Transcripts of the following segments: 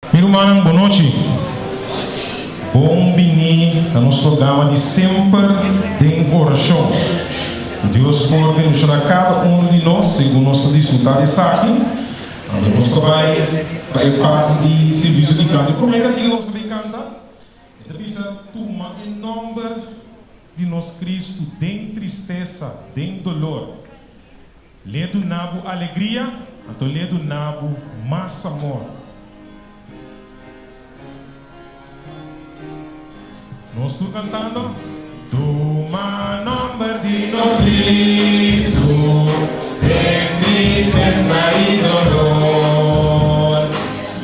Mi rumannan bon nochi. Bon bini na nos programa di Semper den Orashon. Ku Dios por bendishoná kada unu di nos segun nos ta disfrutá di esaki. Anto nos ta bai pa e parti di servisio di kanto. E promé kantika ku nos ta bai kanta e ta bisa, Tuma e nòmber di nos Kristu den tristesa, den dolor. L'e duna bo alegria, anto l'e duna bo mas amor. Nos tur cantando. Tuma nomber di nos Cristo den tristesa y dolor.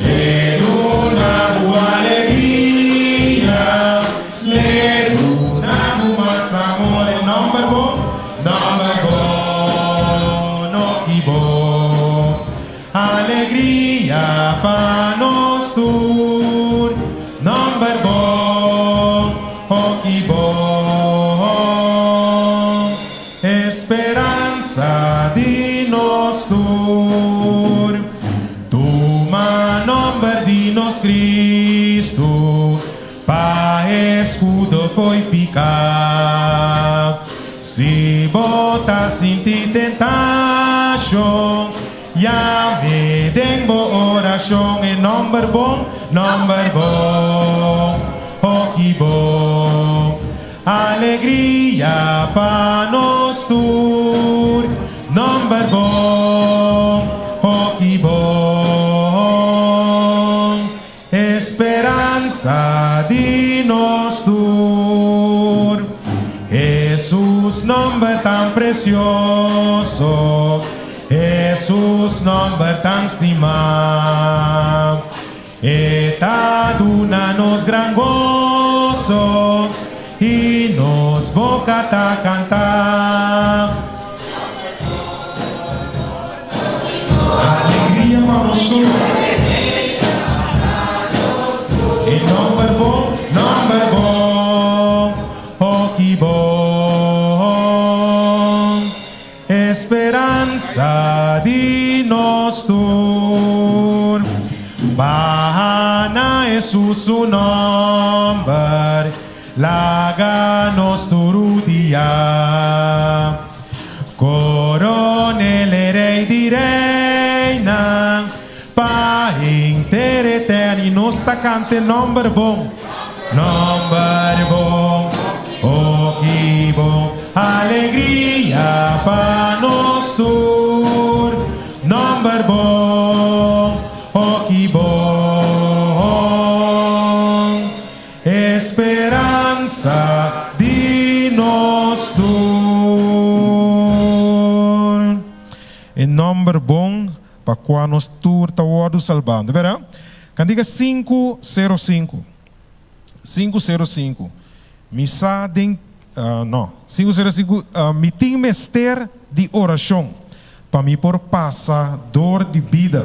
L'e duna bo alegria, l'e duna bo mas amor. E nomber bo. Nomber bo no ki bo alegria pa nos tur. Nomber bo hoki bo esperansa di nos tur. Tuma nomber di nos Cristo. Pa escudo fo'i pica. Si bo ta sinti tentacion, yam'e den bo oracion. E nomber bon, nomber bon, hoki bon. Alegria pa nos tur. Nomber bon, hoki bon. Esperansa di nos tur. Hesus nomber tan precioso, Hesus nomber tan stimá. E ta duna nos gran goso i nos boca ta canta. Alegria pa nos tur. E nomber bon, nomber bon, oh ki bon. Esperansa di nos tur. Baha na Hesus su nomber, laga nos tur udia. Coronel e rey di reynan pa henter eterno y nos ta canta e nomber bon, nomber bon, oh ki bon, alegria pa nos tur, nomber bon, oh ki bon, Esperansa di nos tur. E nomber bon pa kua nos tur ta wordu salbá. Ta bera? Kantika 505. 505. Mi sa den, no, 505, Mi tin mester di orashon pa mi por pasa dor di bida.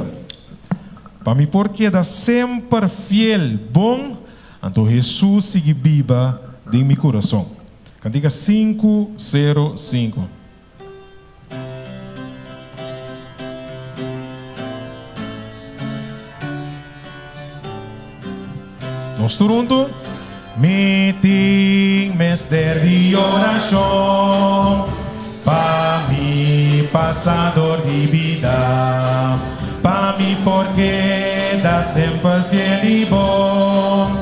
Pa mi por keda semper fiel, bon, anto Hesus sigui biba den mi kurason. Kantika 505. Nos tur huntu. Mi tin mester di orashon pa mi pasa dor di bida, pa mi por keda semper fiel i bon,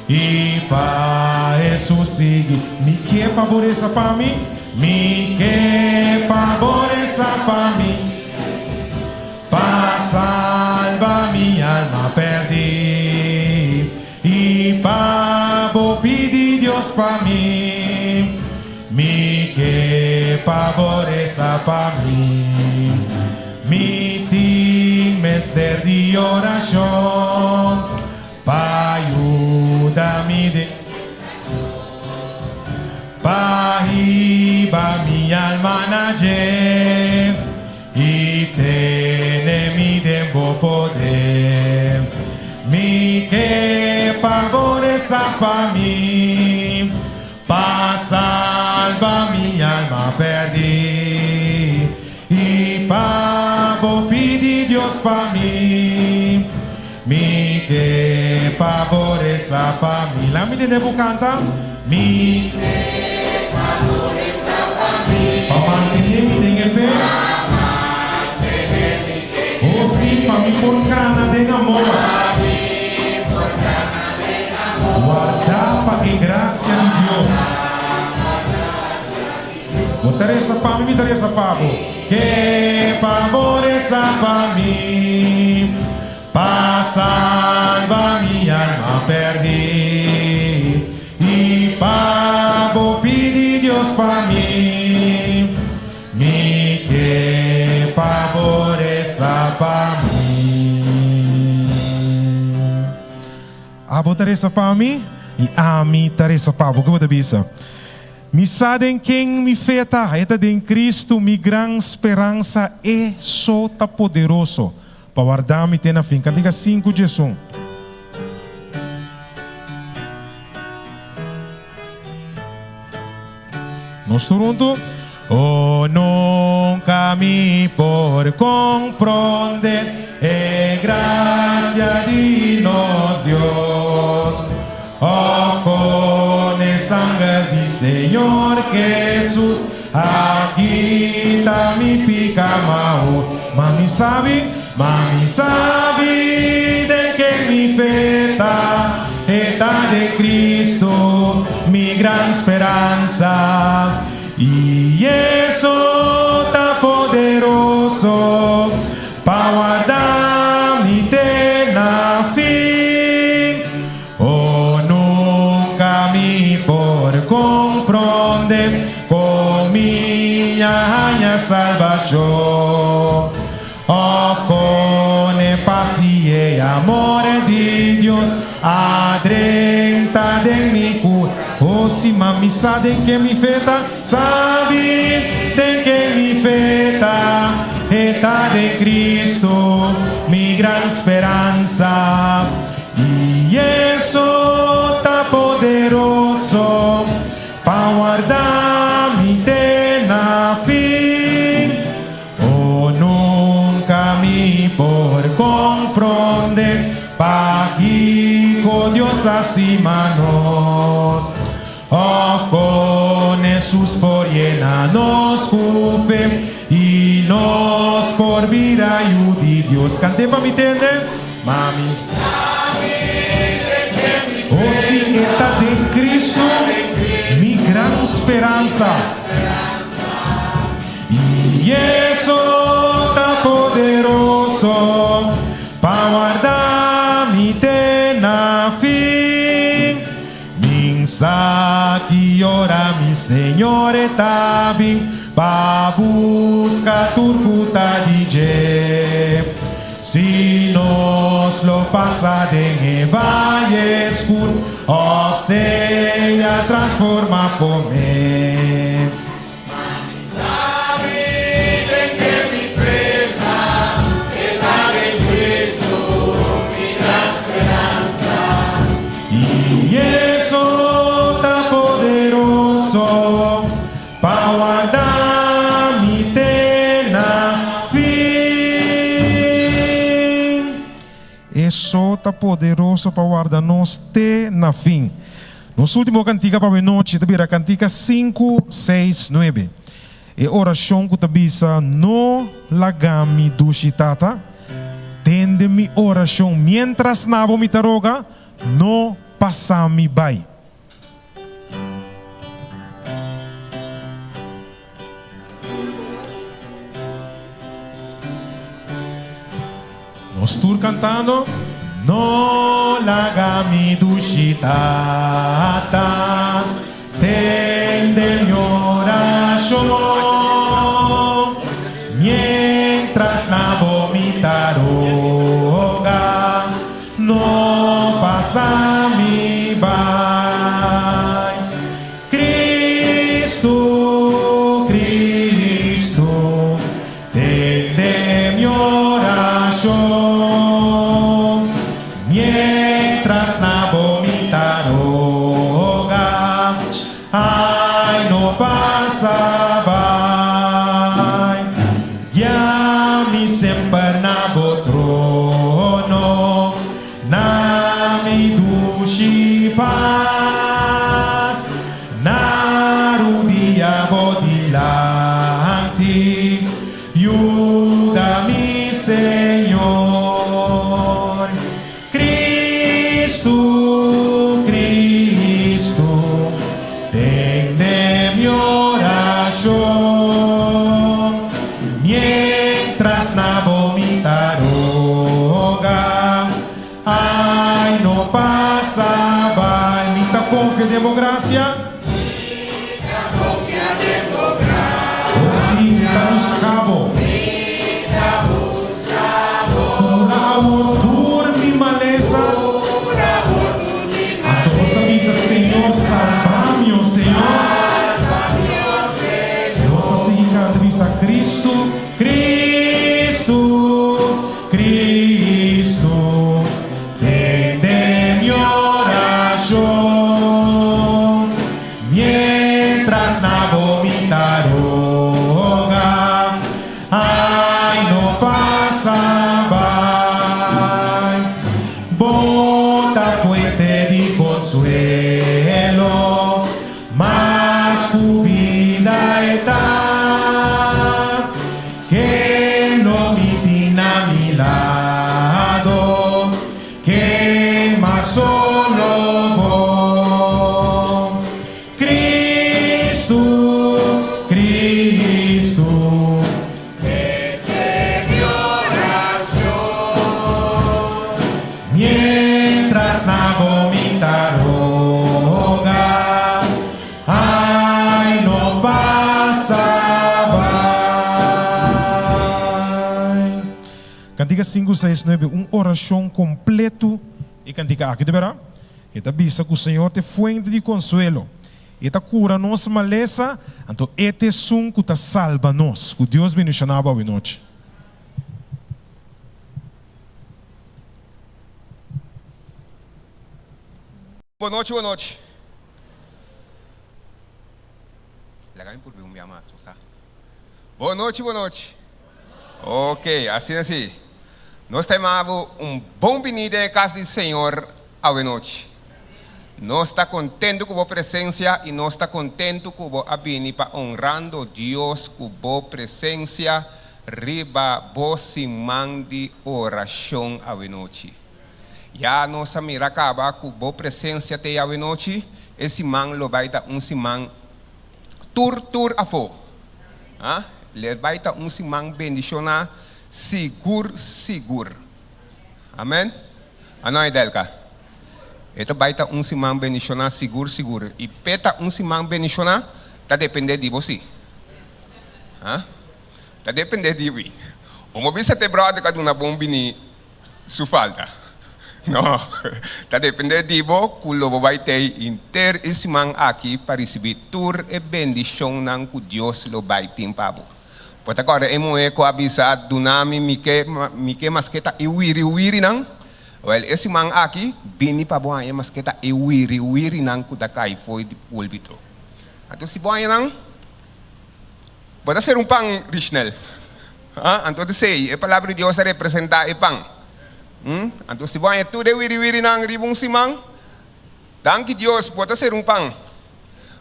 i pa Hesus sigui. Mi ke pa bo resa pa mi, mi ke pa bo resa pa mi. Pa salba mi alma perdí i pa bo pidi Dios pa mi. Mi ke pa bo resa pa mi. Mi tin mester di orashon pa yuda mi den. Pa hiba mi alma na dje. I tene mi den bo poder. Mi ke pa bo resa pa mi, pa salba mi alma perdí. I pa bo pidi Dios pa mi. Mi. Mi ke pa bo resa pa mi. Laga mi tende bo kanta. Mi ke pa bo resa pa mi. Pa mantené mi den e fe. Pa mantené mi den e fe. O sí, pa mi por kana den amor. Pa mi por kana den amor. Wardá pa e grasia di Dios. Wardá pa grasia di Dios. Bo ta resa pa mi, mi ta resa pa bo. Ke pa bo resa pa mi. Pa salba mi alma perdí i pa bo pidi Dios pa mi, mi ke pa bo resa pa mi. Abo ta resa pa mi i ami ta resa pa bo. Ke bo ta bisa? Mi sa den ken mi fe ta, e ta den Cristo, mi gran speransa, e so ta poderoso Pa warda mi te na fin. Kantika 5 djesun. Nos tur huntu. Oh, nunca mi por comprende e gracia di nos Dios, of con e sanger di Señor Jesus A kita mi pika mau. Ma mi sabi, ma mi sabi den ken mi fe ta, e ta den Cristo, mi gran speransa. I eso ta poderoso pa warda mi te na fin. Oh, nunca mi por comprende con mi a haña salbacion, of con e paz y e amor di Dios a drenta den mi cur. Oh, si ma mi sa den ken mi fe ta, sabi den ken mi fe ta, e ta den Cristo, mi gran speransa. I eso ta poderoso pa warda mi te na fin. Oh, nunca mi por comprende pakiko Dios a stima nos, of con Hesus por yena nos cu fe i nos por bira yu di Dios. Cant'e pa mi tende. Mami. Oh, si e ta den Cristo, mi gran speransa. I eso ta poderoso pa warda mi te na fin. Min sa ki ora mi Señor e ta bin pa buska tur ku ta di dje. Si nos lo pasa den e vaye skur òf sea transforma pome. I eso ta poderoso pa warda mi te na fin. Eso ta poderoso pa warda nos te na fin. Nos ultimo kantika pa awenochi ta bira kantika sinku, seis, nuebe. E orashon ku ta bisa, No laga mi dushi Tata, tende mi orashon miéntras na bo mi ta roga, no pasa mi bai. Nos tur cantando. No laga mi dushi Tata, tende mi oracion, mientras na bo mi ta roga, no pasa mi bai. Cristo, Cristo, Tende mi orashon, mientras na bo mi ta roga. den bo grasia. Oh sí, mi ta buska bo. Kura awor tur mi malesa. Anto nos ta bisa, Señor, salba mi, oh Señor. Nos ta sigui kanta bisa, Cristo, Cristo, Cristo, tende mi oracion, mientras na bo mi ta roga, ay no pasa bai. Bo ta fuente di consuelo, Mas ku bida e ta, ken lo mi tin na mi lado? Ken mas solo bo? Cristo, Cristo. Mientras na bo mi ta roga, ay no pasa bai. Kantika sinku, seis, nuebe, un orashon kompletu e kantika aki ta bera. E ta bisa ku Señor ta e fuente di konsuelo. E ta kura nos malesa, anto E ta esun ku ta salba nos. Ku Dios bendishoná bo awenochi. Bon nochi, bon nochi. Laga mi purbi un bia mas, bo sa. Bon nochi, bon nochi. Ok, asina si. Nos ta yama bo un bon bini den e kas di Señor awenochi. Nos ta kontentu ku bo presensia i nos ta kontentu ku bo a bini pa honrando Dios ku bo presensia riba bo siman di orashon awenochi. Ya nos a mira kaba ku bo presensia te awenochi, e siman lo bai ta un siman tur tur afó. Ha? Lo bai ta un siman bendishoná sigur sigur. Amen. Ano Edelka? E ta bai ta un siman bendishoná sigur sigur. I p'e ta un siman bendishoná ta dependé di bo sí. Ha? Ta dependé di wi. Bo no bisa t'e bròder ku a duna bon bini su falta. No. Ta dependé di bo ku lo bo bai t'ei henter e siman aki pa risibí tur e bendishonnan ku Dios lo bai tin pa bo. Bo ta kòrda e muhé ku a bisa, Duna mi mi ke, mi ke maske ta e wiri wirinan? Wèl, e siman aki, bini pa bo haña maske ta e wiri wirinan ku ta kai fo'i di púlpito. Anto si bo haña nan, bo ta ser un pan, Richnel. Ha? Anto ta esei, e Palabra di Dios ta representá e pan. Hm? Anto si bo haña tur e wiri wirinan riba un siman, danki Dios, bo ta ser un pan.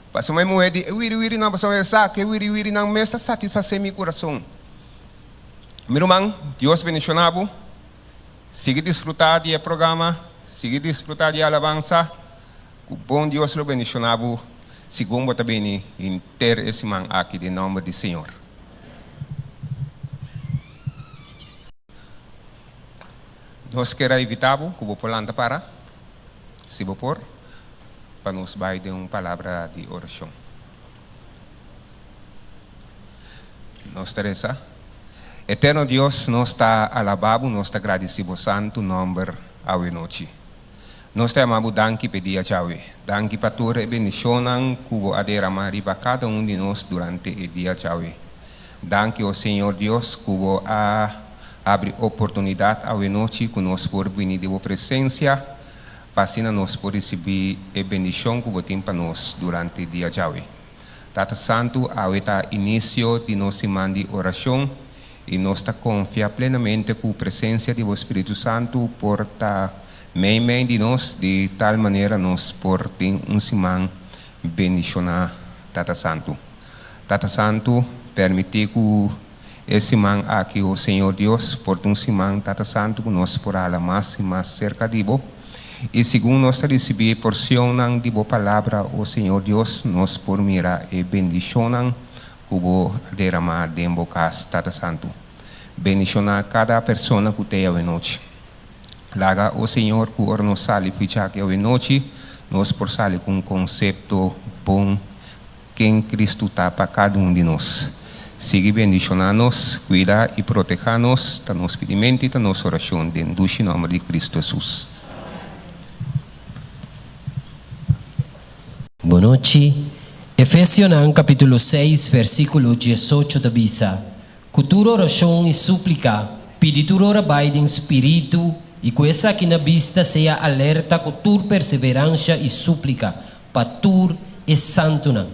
Pasobra e muhé di, E wiri wirinan, pasobra e sa ku e wiri wirinan mes ta satisfasé mi kurason. Mi ruman, Dios bendishoná bo. Sigui disfrutá di e programa, sigui disfrutá di e alabansa, ku bon Dios lo bendishoná bo segun bo ta bini henter e siman aki den nòmber di Señor. Nos kier a invitá bo ku bo por lanta para, si bo por, pa nos bai den un palabra di orashon. Nos ta resa. Eterno Dios, nos ta alabá Bo, nos ta gradisí Bo santu nòmber awe nochi. Nos ta yama Bo danki p'e dia djawe. Danki pa tur e bendishonnan ku Bo a deramá riba kada un di nos durante e dia djawe. Danki, o Señor Dios, ku Bo a habri oportunidat awe nochi ku nos por bini den Bo presensia pa asina nos por risibí e bendishon ku Bo tin pa nos durante dia djawe. Tata Santu, awe ta inisio di nos siman di orashon i nos ta konfia plenamente ku presensia di bo Spiritu Santu por ta meimei di nos di tal manera nos por tin un siman bendishoná, Tata Santu. Tata Santu, permití ku e siman aki, o Señor Dios, por ta un siman, Tata Santu, ku nos por hala mas i mas serka di bo. I segun nos ta risibí e porcionnan di bo Palabra, o Señor Dios, nos por mira e bendishonnan ku bo a deramá den bo kas, Tata Santu. Bendishoná kada persona ku t'ei awenochi. Laga, o Señor, ku ora nos sali for djaki awenochi, nos por sali ku un konsepto bon ken Kristu ta pa kada un di nos. Sigui bendishoná nos, kuida i protehá nos, ta nos pidimentu i ta nos orashon den dushi nòmber di Kristu Hesus. Bonochi. Efesionan kapítulo seis versíkulo diesocho ta bisa, Ku tur orashon i súplika, pidi tur ora bai den spiritu, i ku esaki na bista sea alerta ku tur perseveransha i súplika pa tur e santunan.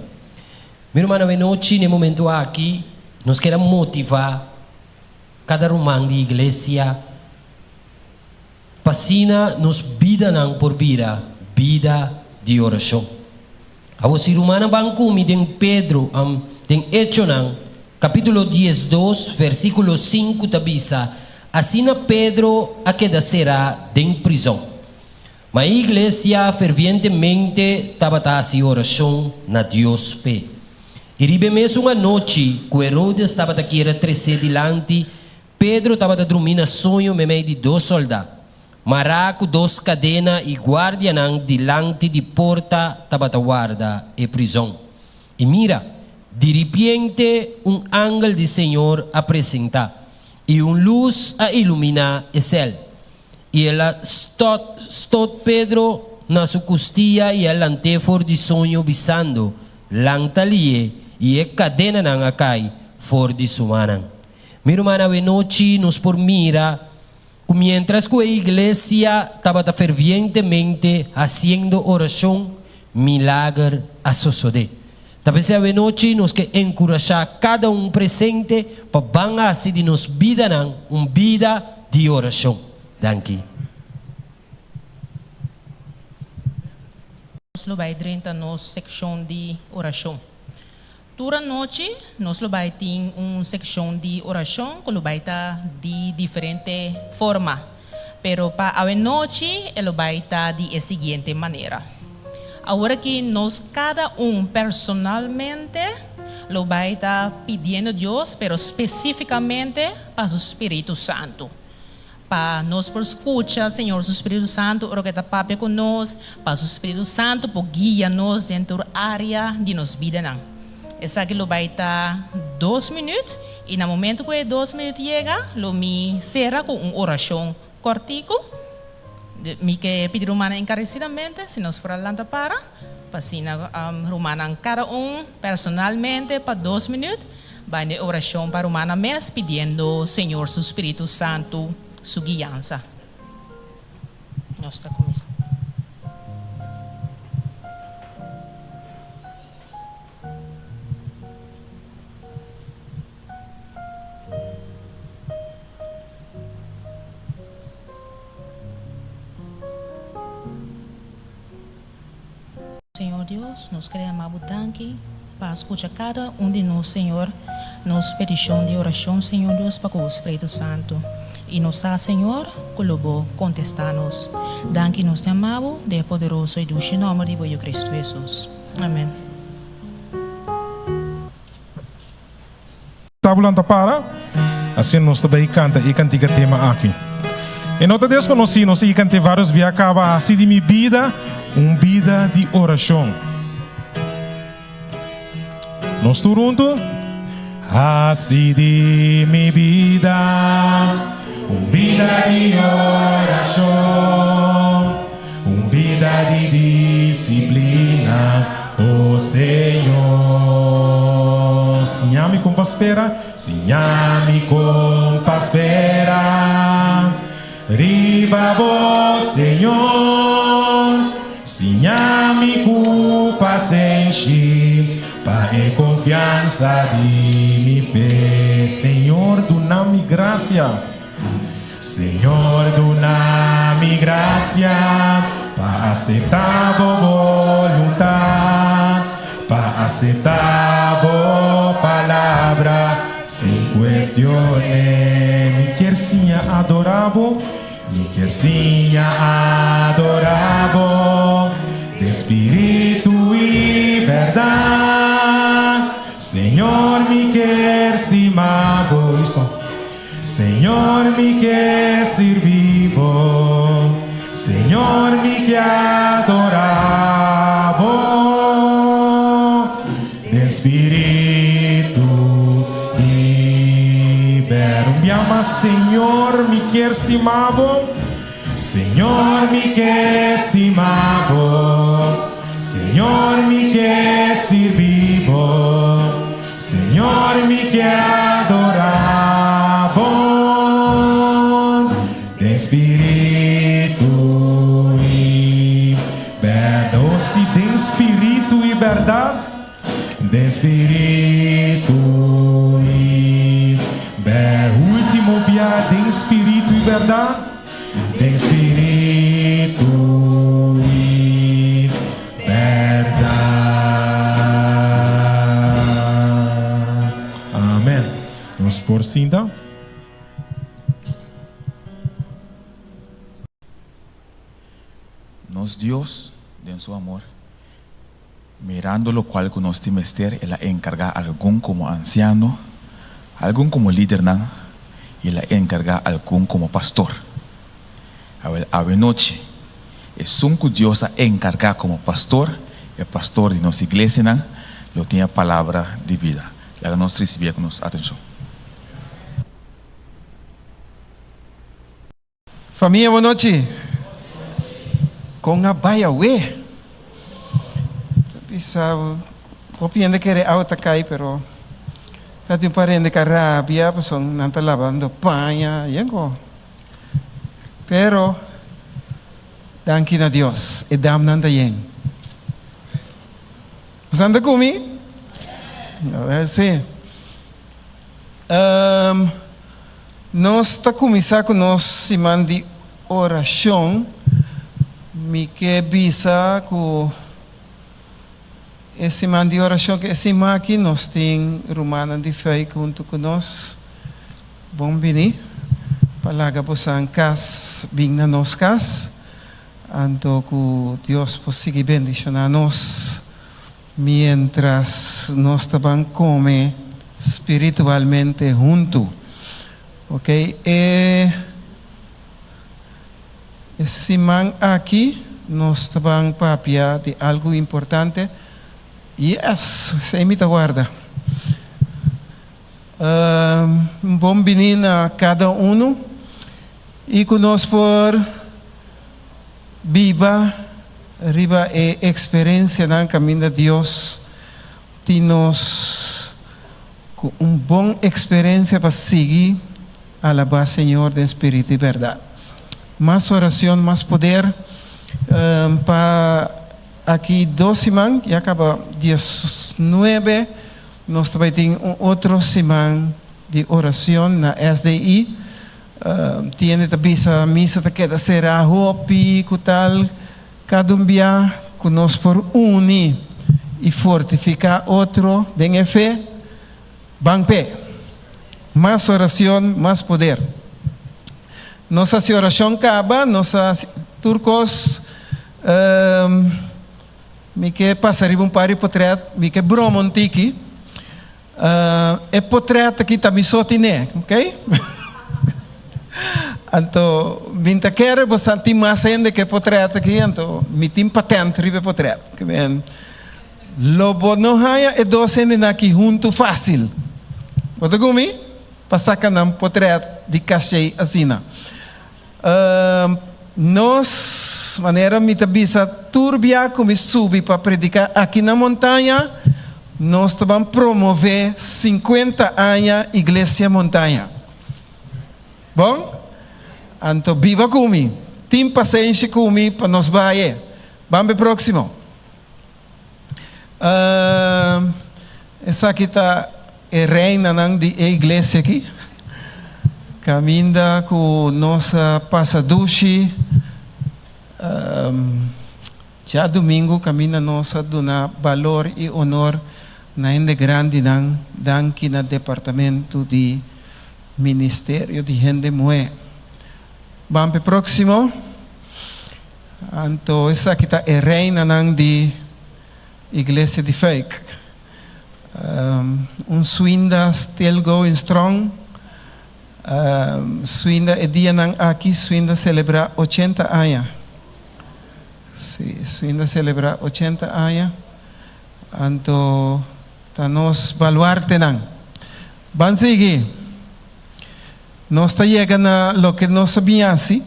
Mi ruman, awenochi na e momentu aki nos keda motivá kada ruman di iglesia pa asina nos bidanan por bira bida di orashon. Awor si rumannan ban ku mi den Pedro, den Echonan, kapítulo diesdos, versíkulo sinku ta bisa, Asina Pedro a keda será den prizòn. Ma e iglesia fervientemente tabata hasi orashon na Dios p'e. I riba e mesun anochi ku Herodes tabata kier a tres'é dilanti, Pedro tabata drumí na soño meimei di dos sòldá. Mará ku dos kadena i guardianan dilanti di porta tabata warda e prizon. I mira, diripiente un angel di Señor a presentá, i un lus a iluminá e sèl. I el a stot stot Pedro na su kustia i a lant'é for di soño, bisando, Lanta lié! I e kadenanan a kai for di su mannan. Mi ruman, awenochi nos por mira ku miéntras ku e iglesia tabata fervientemente hasiendo orashon, milager a sosodé. Ta p'esei awenochi nos ke enkurashá kada un presente pa ban hasi di nos bidanan un bida di orashon. Danki. Nos lo bai drenta nos sekshon di orashon. Tur anochi nos lo bai tin un sekshon di orashon ku lo bai ta di diferente forma. Pero pa awenochi e lo bai ta di e siguiente manera. Awor aki nos kada un personalmente lo bai ta pidiendo Dios pero spesifikamente pa su Spiritu Santu. Pa nos por skucha Señor su Spiritu Santu ora ku e ta papia ku nos, pa su Spiritu Santu por guia nos den tur área di nos bidanan. Esaki lo bai ta dos minüt i na momentu ku e dos minüt yega lo mi sera ku un orashon kòrtiku. Mi ke pidi rumannan enkaresidamente si nos por a lanta para pa asina rumannan kada un personalmente pa dos minüt Bai na e orashon pa rumannan mes pidiendo Señor su Spiritu Santu su guiansa. Nos ta kuminsá. Señor Dios, nos kere yama Bo danki pa a skucha kada un di nos, Señor, nos petishon di orashon, Señor Dios, pa ku Bo Spritu Santu. I nos sa, Señor, ku lo Bo kontestá nos. Danki nos ta yama Bo den e poderoso i dushi nòmber di Bo Yu Kristu Hesus. Amen. Tabulan ta para, asina nos ta bay canta e cantica tema aki. E no ta desconoci, nos a cant'e varios bia caba, Haci di mi bida un bida di oracion. Nos tur hunto? Haci di mi bida un bida di oracion, un bida di disciplina, O Señor. Siña mi con pa spera, siña mi con pa spera riba bo, Señor. Siña mi cu pasenshi pa e confiansa di mi fe. Señor, duna mi gracia. Señor duna mi gracia pa acepta bo voluntad, pa acepta bo palabra sin cuestione. Mi kier siña adora bo, mi kier siña adora bo den spiritu y berdad. Señor mi kier stima bo. Señor mi ke sirbi bo, Señor mi ke adora. Den spiritu i bèrdat. Un bia mas, Señor, mi kier stima bo. Señor, mi ke stima bo. Señor, mi ke sirbi bo. Señor, mi ke adorá bo. Den spiritu i bèrdat. O si, den spiritu i bèrdat. Den spiritu i bèrdat. Último bia, den spiritu i bèrdat. Den spiritu i bèrdat. Amèn. Nos por sinta. Nos Dios, den su amor, mirando locual cu nos tin mester, El a encarga algun como anciano, algun como lidernan, y El a encarga algun como pastor. Awel, awe nochi, esun cu Dios a encarga como pastor, e pastor di nos iglesianan, lo tin e palabra di bida. Laga nos ricibié cu nos atencion. Famia bon nochi. Kon a bai awe? Ta bisa hopi hende kere awa ta kai pero ta tin un par hende ka rabia pasobra nan ta labando paña yenko. Pero danki na Dios e damnan ta yen. Boso anda ku mi? Si. Nos ta kuminsá ku nos siman di orashon. Mi ke bisa ku e siman di orashon ku e siman aki nos tin rumannan di Fuik huntu ku nos. Bon bini pa laga bosan kas bin na nos kas. Anto ku Dios por sigui bendishoná nos. Mientras nos ta ban come spiritualmente huntu. Ok, e e siman aki nos ta ban papia di algu importante. Yes, esei mi ta warda. Un bon bini na kada unu i ku nos por Biba riba e eksperensianan kaminda Dios tin nos ku un bon eksperensia pa sigui alabá Señor den spiritu i bèrdat. Mas oracion, mas poder. Pa aki dos siman, ya kaba diesnuebe, nos ta bai tin un otro siman di oracion na SDI. Tiende ta bisa misa ta keda será hopi ku tal kada un bia ku nos por uni i fortifiká otro den e fe, ban p'e. Mas oracion, mas poder. Nos hasi oracion kaba, nos a hasi tur kos. Mi ke pasa riba un par di potret, mi ke broma un tiki. E potret aki ta mi so tine, ok? Anto mi ta kere bo sa tin mas hende ke potret aki, anto mi tin patent riba e potret. Lo bo no haña e dos hendenan aki huntu fácil. Bo ta ku mi? Pa saka nan potret di kashei asina. Nos, manera mi ta bisa tur bia ku mi subi pa prediká aki na Montaña, nos ta ban promové sinkuenta aña Iglesia Montaña. Bon? Anto biba ku mi, tin pasenshi ku mi pa nos bai e. Ban p'e próksimo. Esaki ta e reinanan di e iglesia aki. Caminda cu nos a pasa dushi djadumingu caminda nos a duna balor y honor na hende grandinan danki na departamento di Ministerio di Hende Muhe. Ban p'e proximo. Anto esaki ta e reinanan di Iglesia di Fuik. Un swinda still going strong. Swinda e dianan aki swinda celebra ochenta aña. Si, swinda celebra ochenta aña. Anto. Ta nos baluartenan. Ban sigui. Nos ta yega na loke nos a bin hasi,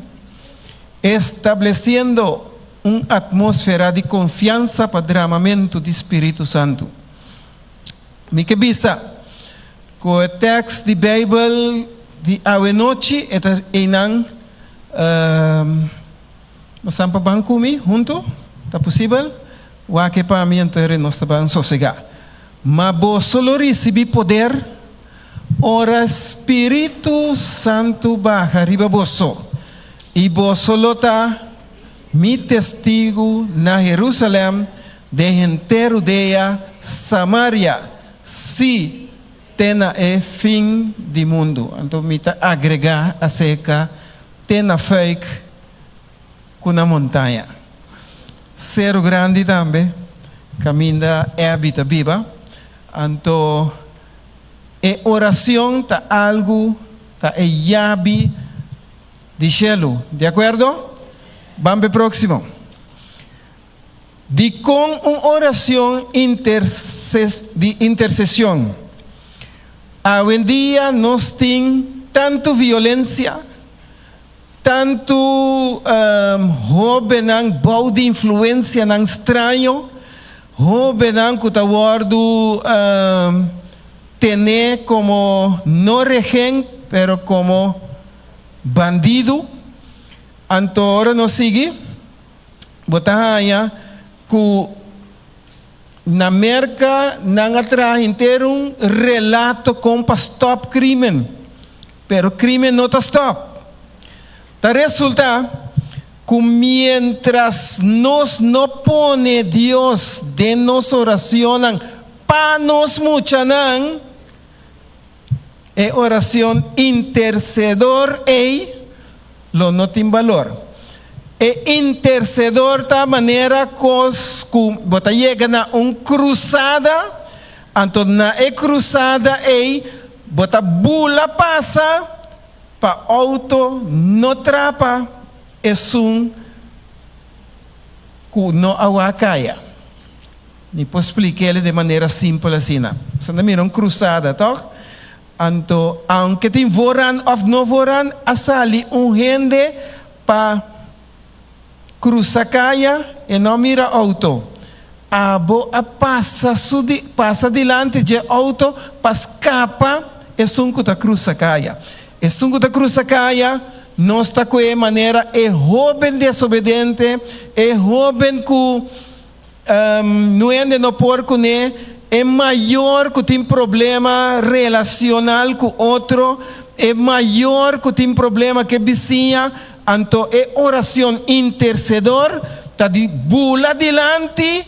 establesiendo un atmósfera di konfiansa pa dramamentu di Spiritu Santu. Mi ke bisa ku e tèks di Beibel di awenochi e ta einan. Nos san pa ban ku mi huntu? Ta posibel? Wak e pa mi anto nos ta ban sosegá. Ma boso lo risibí poder ora Spiritu Santu baha riba boso, i boso lo ta mi testigu na Herusalèm, den henter Hudea, Samaria, sí, te na e fin di mundu. Anto mi ta agregá aserka te na fuik ku na montaña. Seru Grandi tambe, kaminda Abby ta biba. Anto e oracion ta algu, ta e yabi di shelu. Di akuerdo? Ban p'e próksimo. Dikon un oracion di intercesion? Awendia nos tin tantu violencia, tantu hobennan bou di influencianan straño, hobennan cu ta wordu tene como no rehen pero como bandido. Anto ora nos sigui. Bo ta haña ku na Merka nan a traha henter un relato kon pa stòp krímen, pero krímen no ta stòp. Ta resultá ku miéntras nos no pone Dios den nos oracionnan pa nos muchanan, E oracion intercedor ei lo no tin balor. E intercedor ta manera cos cu bo ta yega na un cruzada, anto na e cruzada ei bo ta bula pasa pa auto no trapa esun cu no a wak caya. Mi por splik'el den manera simpel asina. Boso ta mira un krusada, tòg? Anto, aunke tin vooran òf no vooran, a sali un hende pa krusa kaya, e no a mira outo. Abo a pasa su di pasa dilanti dje outo pa skapa esun ku ta krusa kaya. Esun ku ta krusa kaya, nos ta ku e manera e hóben desobediente, e hóben ku. No hende no por kuné, e mayor ku tin problema relacional ku otro, e mayor ku tin problema ku e bisiña, anto e oracion intercedor ta di bula dilanti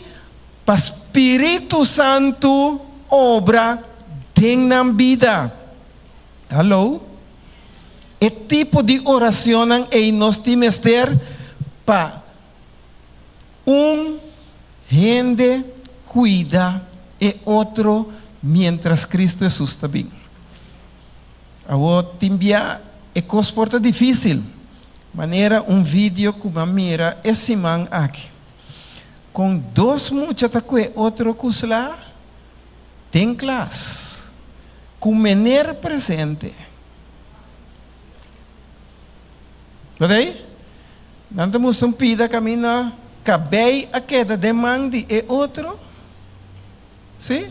pa Spiritu Santu obra den nan bida. Hallo? E tipo di oracionnan ei nos tin mester pa. Un hende cuida e otro mientras Cristo Hesus ta bin. Awor tin bia e cos por ta dificil, manera un video cu m'a mira e siman aki, con dos mucha ta cue otro cu sla den klas, cu meneer presente. Lo ta ei? Nan ta mustra un pida kaminda kabei a keda den man di e otro. Sí.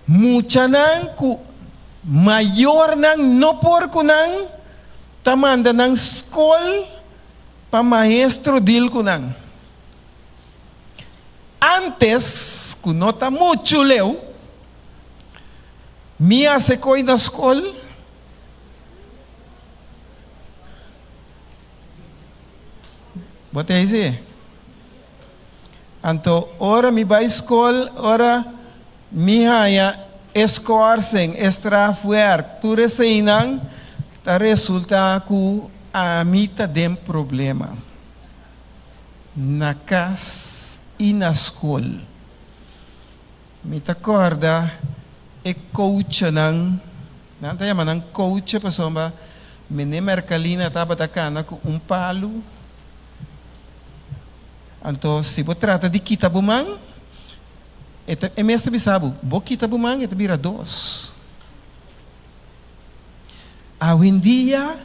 Muchanan ku mayornan no por ku nan ta manda nan skol pa maestro dil ku nan. Antes ku no ta muchu leu, mi a hasi koi na skol. Bo ta hezi? Anto ora mi bai skol, ora mi haña e skorsing, e strafwerk, tur eseinan ta resulta ku ami ta den problema na kas i na skol. Mi ta kòrda e kouchanan. Nan ta yama nan kouche pasobra Mene Mercalina tabata kana ku un palu. Anto si bo trata di kita bo man, E ta, e mes ta bisa bo, bo kita bo man, e ta bira dos. Awendia,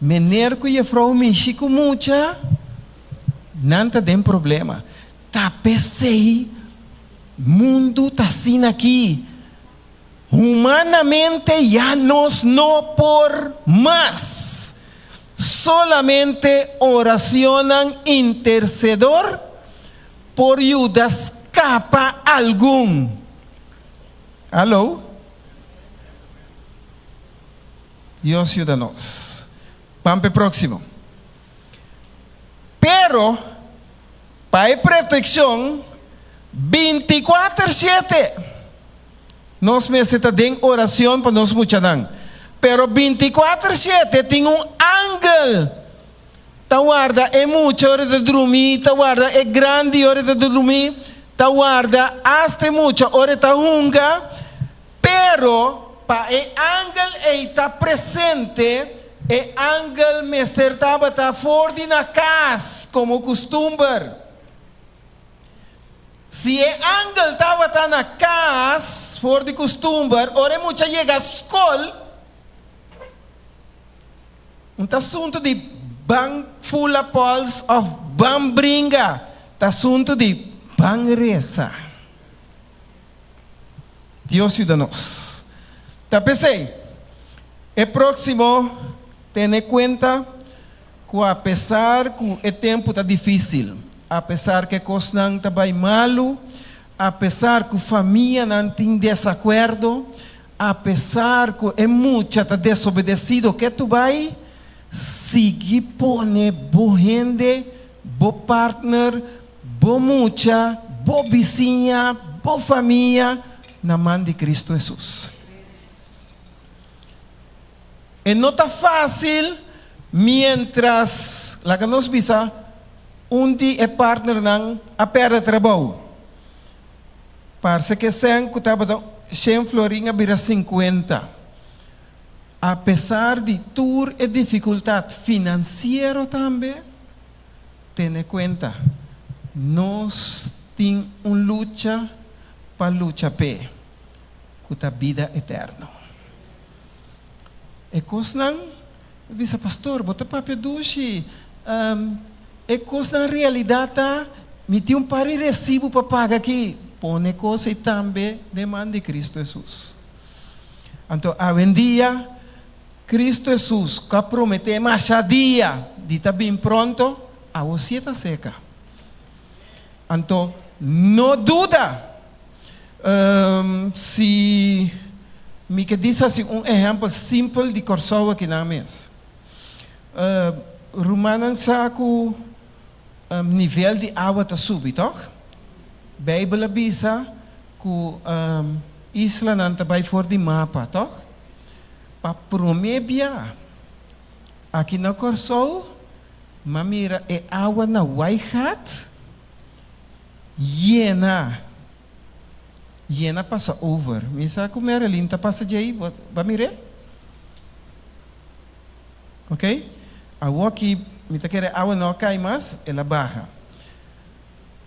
meneer ku jefrou mishi ku mucha, nan ta den problema. Ta p'esei mundu ta asina aki. Humanamente ya nos no por mas. Solamente oracionnan intercedor por yuda scapa algun. Aló? Dios yuda nos. Ban p'e próximo. Pero, pa e proteccion, binticuater siete nos mester ta den oracion pa nos muchanan. Pero binticuater siete tin un angel ta warda e mucha ora e ta drumi, ta warda e grandi ora e ta drumi, ta warda asta e mucha ora e ta hunga. Pero, pa e angel ei ta presente, e angel mester tabata for di na kas, komo kustumber. Si e angel tabata na kas for di kustumber, ora e mucha yega skol, un ta asuntu di ban fula pòls òf ban bringa, ta asuntu di ban resa. Dios yuda nos. Ta p'esei, e próksimo tene kuenta ku apesar ku e tempu ta difísil, apesar ku e kosnan ta bai malu, apesar ku famianan tin desakuerdo, apesar ku e mucha ta desobedesido, ke tu bai sigui pone bo hende, bo partner, Bo mucha, bo bisiña, bo famia na man di Cristo Hesus. E no ta fácil mientras, laga nos bisa, un di e partnernan a perde trabou. Parse ke sèn ku tabata shen florin a bira sinkuenta. Apesar di tur e difikultat finansiero tambe, Tene kuenta, nos tin un lucha pa lucha p'e, ku ta bida eterno. E kosnan, bo bisa, Pastor, bo ta papia dushi. E kosnan realidat ta, mi tin un par di resibu pa paga aki. Pone kos ei tambe den man di Kristu Hesus. Anto awendia, Cristo Hesus cu a promete masha dia di ta bin pronto, awo si e ta seca. Anto, no duda! Si mi ke disa si un ehempel simpel di Corsou akinan mes. Rumannan sa cu nivel di awa ta subi, toch? Bijbel a bisa cu islanan ta bay for di mapa, toch? Pa promé bia aki na Kòrsou m'a mira e awa na Waaigat yena, yena pasa over. Mi sa ku Marilyn ta pasa djei, bo a mir'é? Ok, awoki mi ta kere awa no a kai mas, el a baha.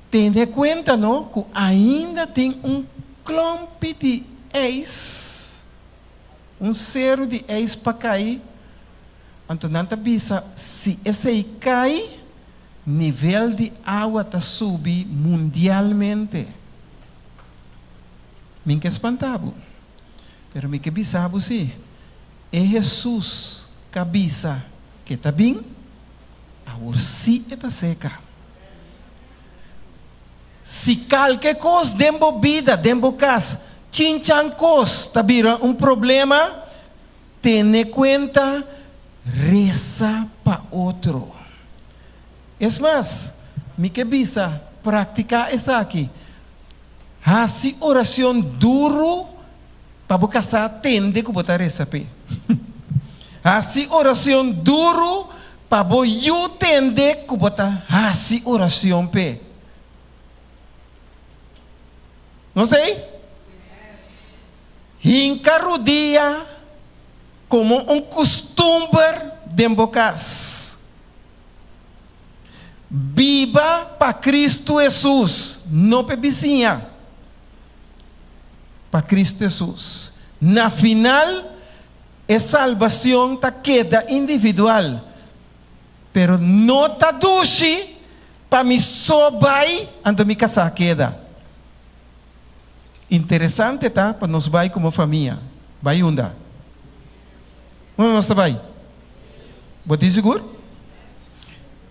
Tene kuenta no ku ainda tin un klòmpi di ijs. Un seru di ijs pa kai, anto nan ta bisa si esei kai, nivel di awa ta subi mundialmente. Mi n'ke spanta bo, pero mi ke bisa bo si, e Hesus ka bisa ke ta bin, awor si e ta seka. Si kalke kos den bo bida, den bo kas, chinchan kos ta bira un problema, tene kuenta, resa pa otro. Es mas, mi ke bisa, praktiká esaki, Hasi orashon duru pa bo kasá tende ku bo ta resa p'e. Hasi orashon duru pa bo yu tende ku bo ta hasi orashon p'e. Nos ta ei? Hinka rudia komo un kustumber den bo kas. Biba pa Kristu Hesus, no p'e bisiña. pa Cristo Hesus. Na final, e salbacion ta keda individual, pero no ta dushi pa mi so bai anto mi casá keda. Interesante ta pa nos bai como famia. Bai unda? Unda nos ta bai? Bo tin sigur?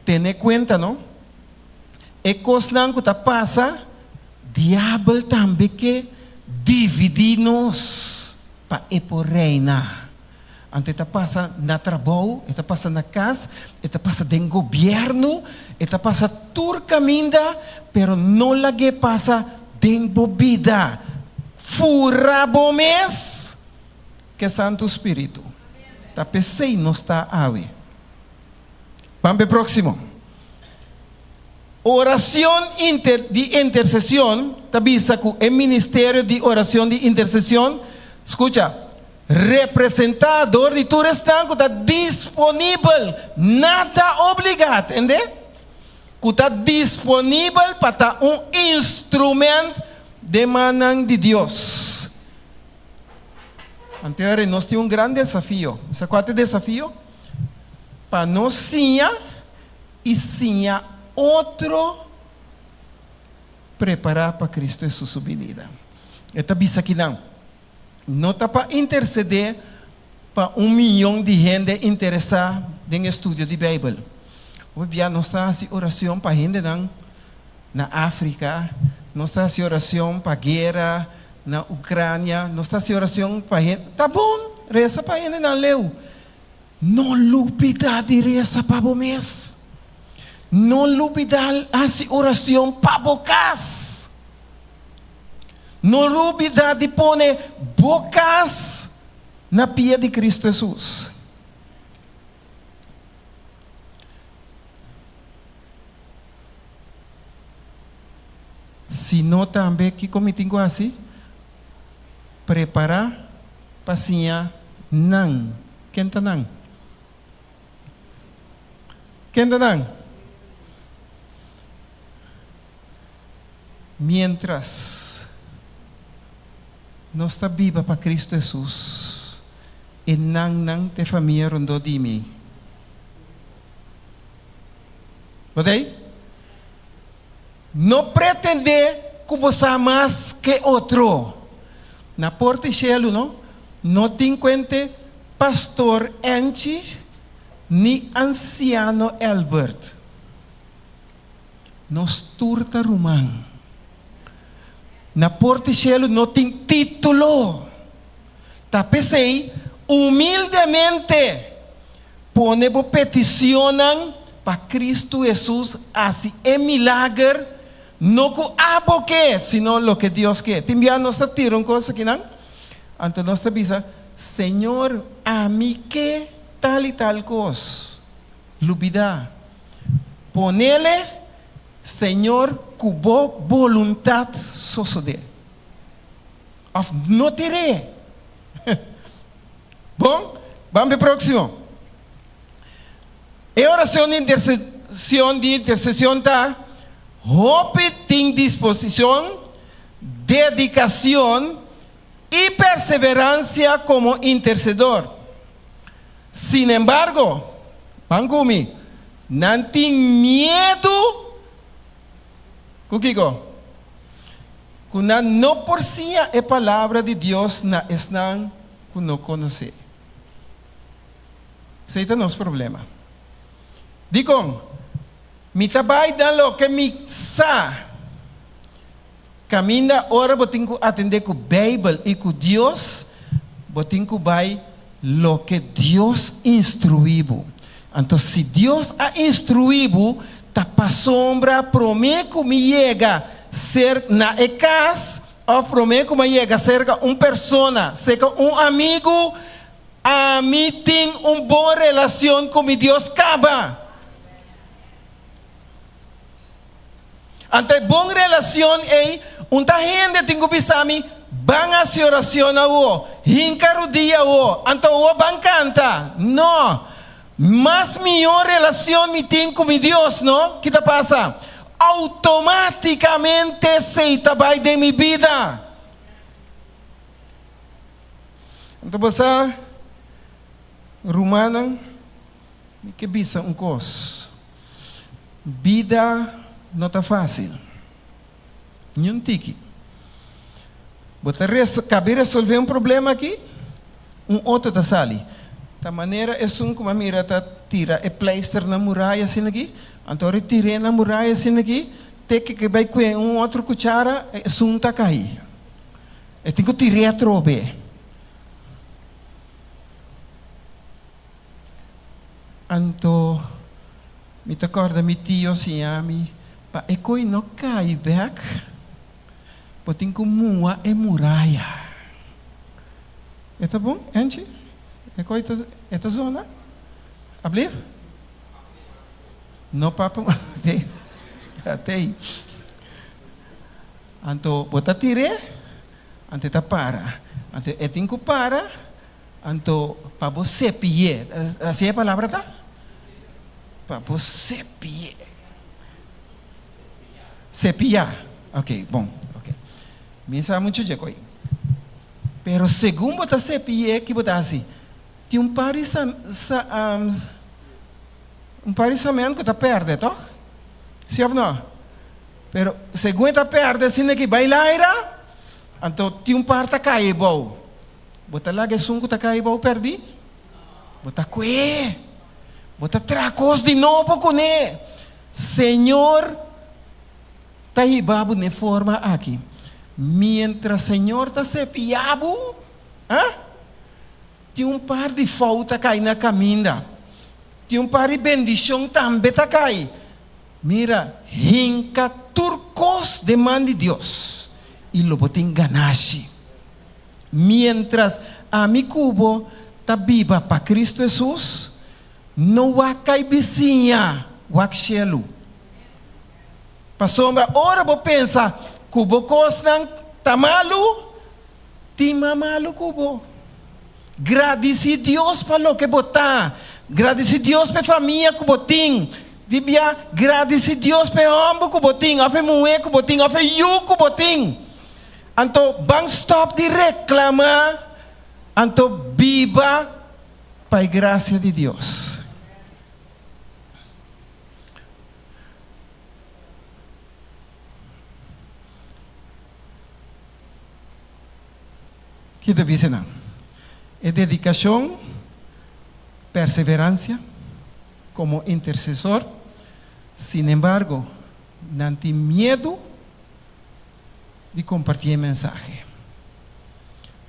Tene cuenta no, e cosnan cu ta pasa, diabel tambe ke dividi nos pa e por reina. Anto e ta pasa na trabou, e ta pasa na cas, e ta pasa den gobierno, e ta pasa tur caminda, pero no lag'é pasa den bo bida. Fura bo mes ke Santu Spiritu. Ta p'esei nos ta awe. Ban p'e próximo. Oracion inter di intercesion ta bisa cu e ministerio di oracion di intercesion, scucha, Representá dor di tur esnan ku ta disponibel, nada obligá, tende? Ku ta disponibel pa ta un instrument den mannan di Dios. Anto ora nos tin un gran desafio. Sa kua ta e desafio? Pa nos siña i siña otro prepará pa Cristo Hesus su binida. E ta bisa kinan. No ta pa intercedé pa un miyon di hende interesá den estudio di Bijbel. Hopi bia nos ta haci oracion pa hendenan na Africa, nos ta haci oracion pa guera na Ucrania, nos ta haci oracion pa hende, ta bon reza pa hendenan leu. No lubida di reza pa bo mes. No lubida haci oracion pa bo cas. No lubida di pone bo kas na pia di Kristu Hesus. Si no tambe, kiko mi tin ku hasi? Prepará pa siña nan. Ken ta nan? Ken ta nan? Miéntras nos ta biba pa Cristo Hesus, e nannan ta e famia rondó di mi. Bo ta ei? No pretendé ku bo sa mas ke otro. Na porta di shelu no, no tin kuente Pastor Anchi ni Ansiano Elbert. Nos tur ta ruman. Na porta di shelu no tin título. Ta p'esei, humildemente pone bo peticionnan pa Cristo Hesus haci e milager, no cu abo ke, sino loke Dios ke. Tin bia nos ta tira un cos akinan, anto nos ta bisa, Señor, ami ke tal y tal cos. Lubida. Ponele, Señor, ku bo boluntat sosodé. Òf no tir'é. Bon, ban p'e próksimo. E orashon di intersesion di intersesion ta, Hopi tin disposishon, dedikashon i perseveransia komo intersedor. Sinembargo, ban ku mi, nan tin miedu ku kiko? Ku nan no por siña e palabra di Dios na esnan ku no konosé. Esei ta nos problema. Dikon? Mi ta bai dan loke mi sa. Kaminda ora bo tin ku atendé ku Beibel i ku Dios, bo tin ku bai loke Dios instruí bo. Anto si Dios a instruí bo, ta pasobra promé ku mi yega ser na e kas òf promé ku mi a yega serka un persona, serka un amigu, ami tin un bon relacion ku mi Dios kaba. Anto e bon relacion ei, un ta hende tin cu bisa mi, Ban haci oracion awo, hinca rudia awo, anto awo ban canta. No! Mas mihor relacion mi tin cu mi Dios, no? Ki ta pasa? Automaticamente esei ta bay den mi bida. Anto bo sa, rumannan, mi ke bisa un kos, bida no ta fásil, niun tiki. Bo ta kabi resolvé un problema aki, un otro ta sali. Ta manera esun ku mi a mira ta tira e pleister na muraya asina aki, anto ora e tir'é na muraya asina aki, te ke bai kue un otro kuchara, esun ta kai. E tin ku tir'é atrobe. Anto mi ta kòrda mi tio a siña mi, pa e koi no kai bèk, bo tin ku mua e muraya. E ta bon, Angie? E koi ta, e ta zona? Ablief? No papa, te, te. Anto bo ta tir'é, anto e ta para. Anto e tin ku para, anto pa bo sepi'é. Así e palabra ta? Pa bo sepi'é. Sepiá. Ok, bon. Ok. Mi sa muchu dje ko'i. Pero segun bo ta sepi'é, ki bo ta hasi? Tin un par di sa, sa, un par di samen ku ta pèrdè, tòg? Sí òf nò? Pero segun e ta perde asina ki bai laira, anto tin un par ta kai ebou. Bo ta laga esun ku ta kai ebou perdi? Bo ta kue. Bo ta traha kos di nobo kuné. Señor ta hiba bo n'e forma aki. Mientras Señor ta sepia bo, ah, tin un par di fou ta kai na kaminda. Tin un par di bendishon tambe ta kai. Mira, hinka tur kos den man di Dios, i lo bo tin ganashi. Miéntras ami ku bo ta biba pa Kristu Hesus, no wak kai bisiña, wak shelu. Pasobra ora bo pensa ku bo kosnan ta malu, tin mas malu ku bo. Gradisí Dios pa loke bo ta. Gradisí Dios pa e famia ku bo tin. Di bia, gradisí Dios pa e hòmber ku bo tin, òf e muhé ku bo tin, òf e yu ku bo tin. Anto ban stòp di reklamá, anto biba pa e grasia di Dios. Ki ta bisa nan? E dedikashon, perseveransia komo intersesor, sinembargo, nan tin miedu di kompartí e mensahe.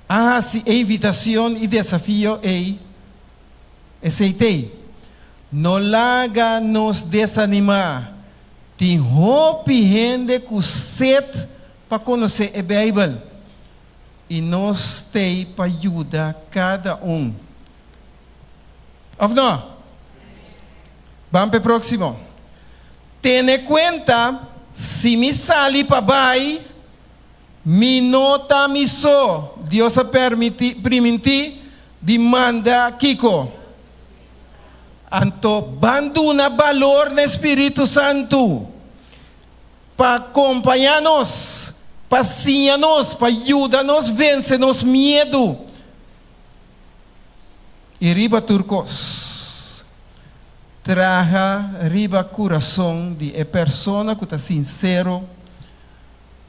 A hasi e invitashon i desafio ei, esei t'ei, No laga nos desanimá. Tin hopi hende ku set pa konosé e Beibel. I nos t'ei pa yuda kada un. Òf no? Ban p'e próksimo. Tene kuenta, si mi sali pa bai, mi no ta mi so. Dios a permití, primintí di manda kiko? Anto ban duna balor na e spiritu santu. Pa kompañá nos, pa siña nos, pa yuda nos vense nos miedu. I riba tur kos, traha riba kurason di e persona ku ta sinsero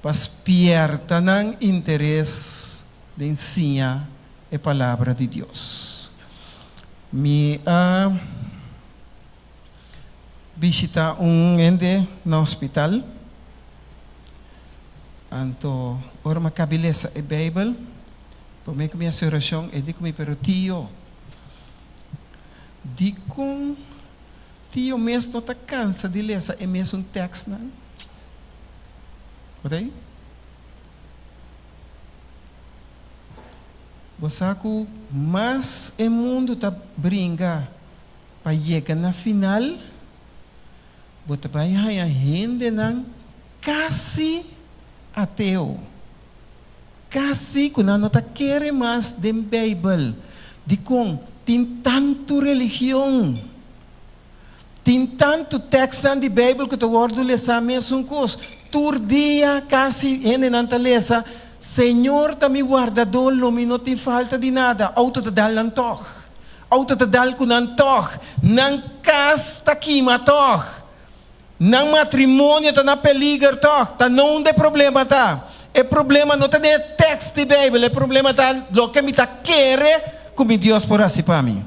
pa spierta nan interes den siña e Palabra di Dios. Mi a. Bishita un hende na hospital. Anto ora mi a kabi lesa e Bijbel, prome ku mi hasi orashon, e di ku mi, Pero tio, dikon tio mes no ta kansa di lesa e mesun tèkstnan? Bo ta ei? Bo sa ku mas e mundu ta bringa Pa yega na final, bo ta bai haña hendenan kasi ateo, kasi ku nan no ta kere mas den Beibel. Dikon? Tin tantu religion, tin tantu tèkstnan di Beibel ku ta wòrdu lesá mesun kos. Tur dia kasi hendenan ta lesa. Señor ta mi wardadó, lo mi no tin falta di nada. Outo ta dal nan tòg. Outo ta dal ku nan tòg. Nan kas ta kima tòg. Nan matrimonio ta na peliger tòg. Ta no unda e problema ta. E problema no ta den e tèks di Beibel, e problema ta loke mi ta kere ku mi Dios por hasi pa mi.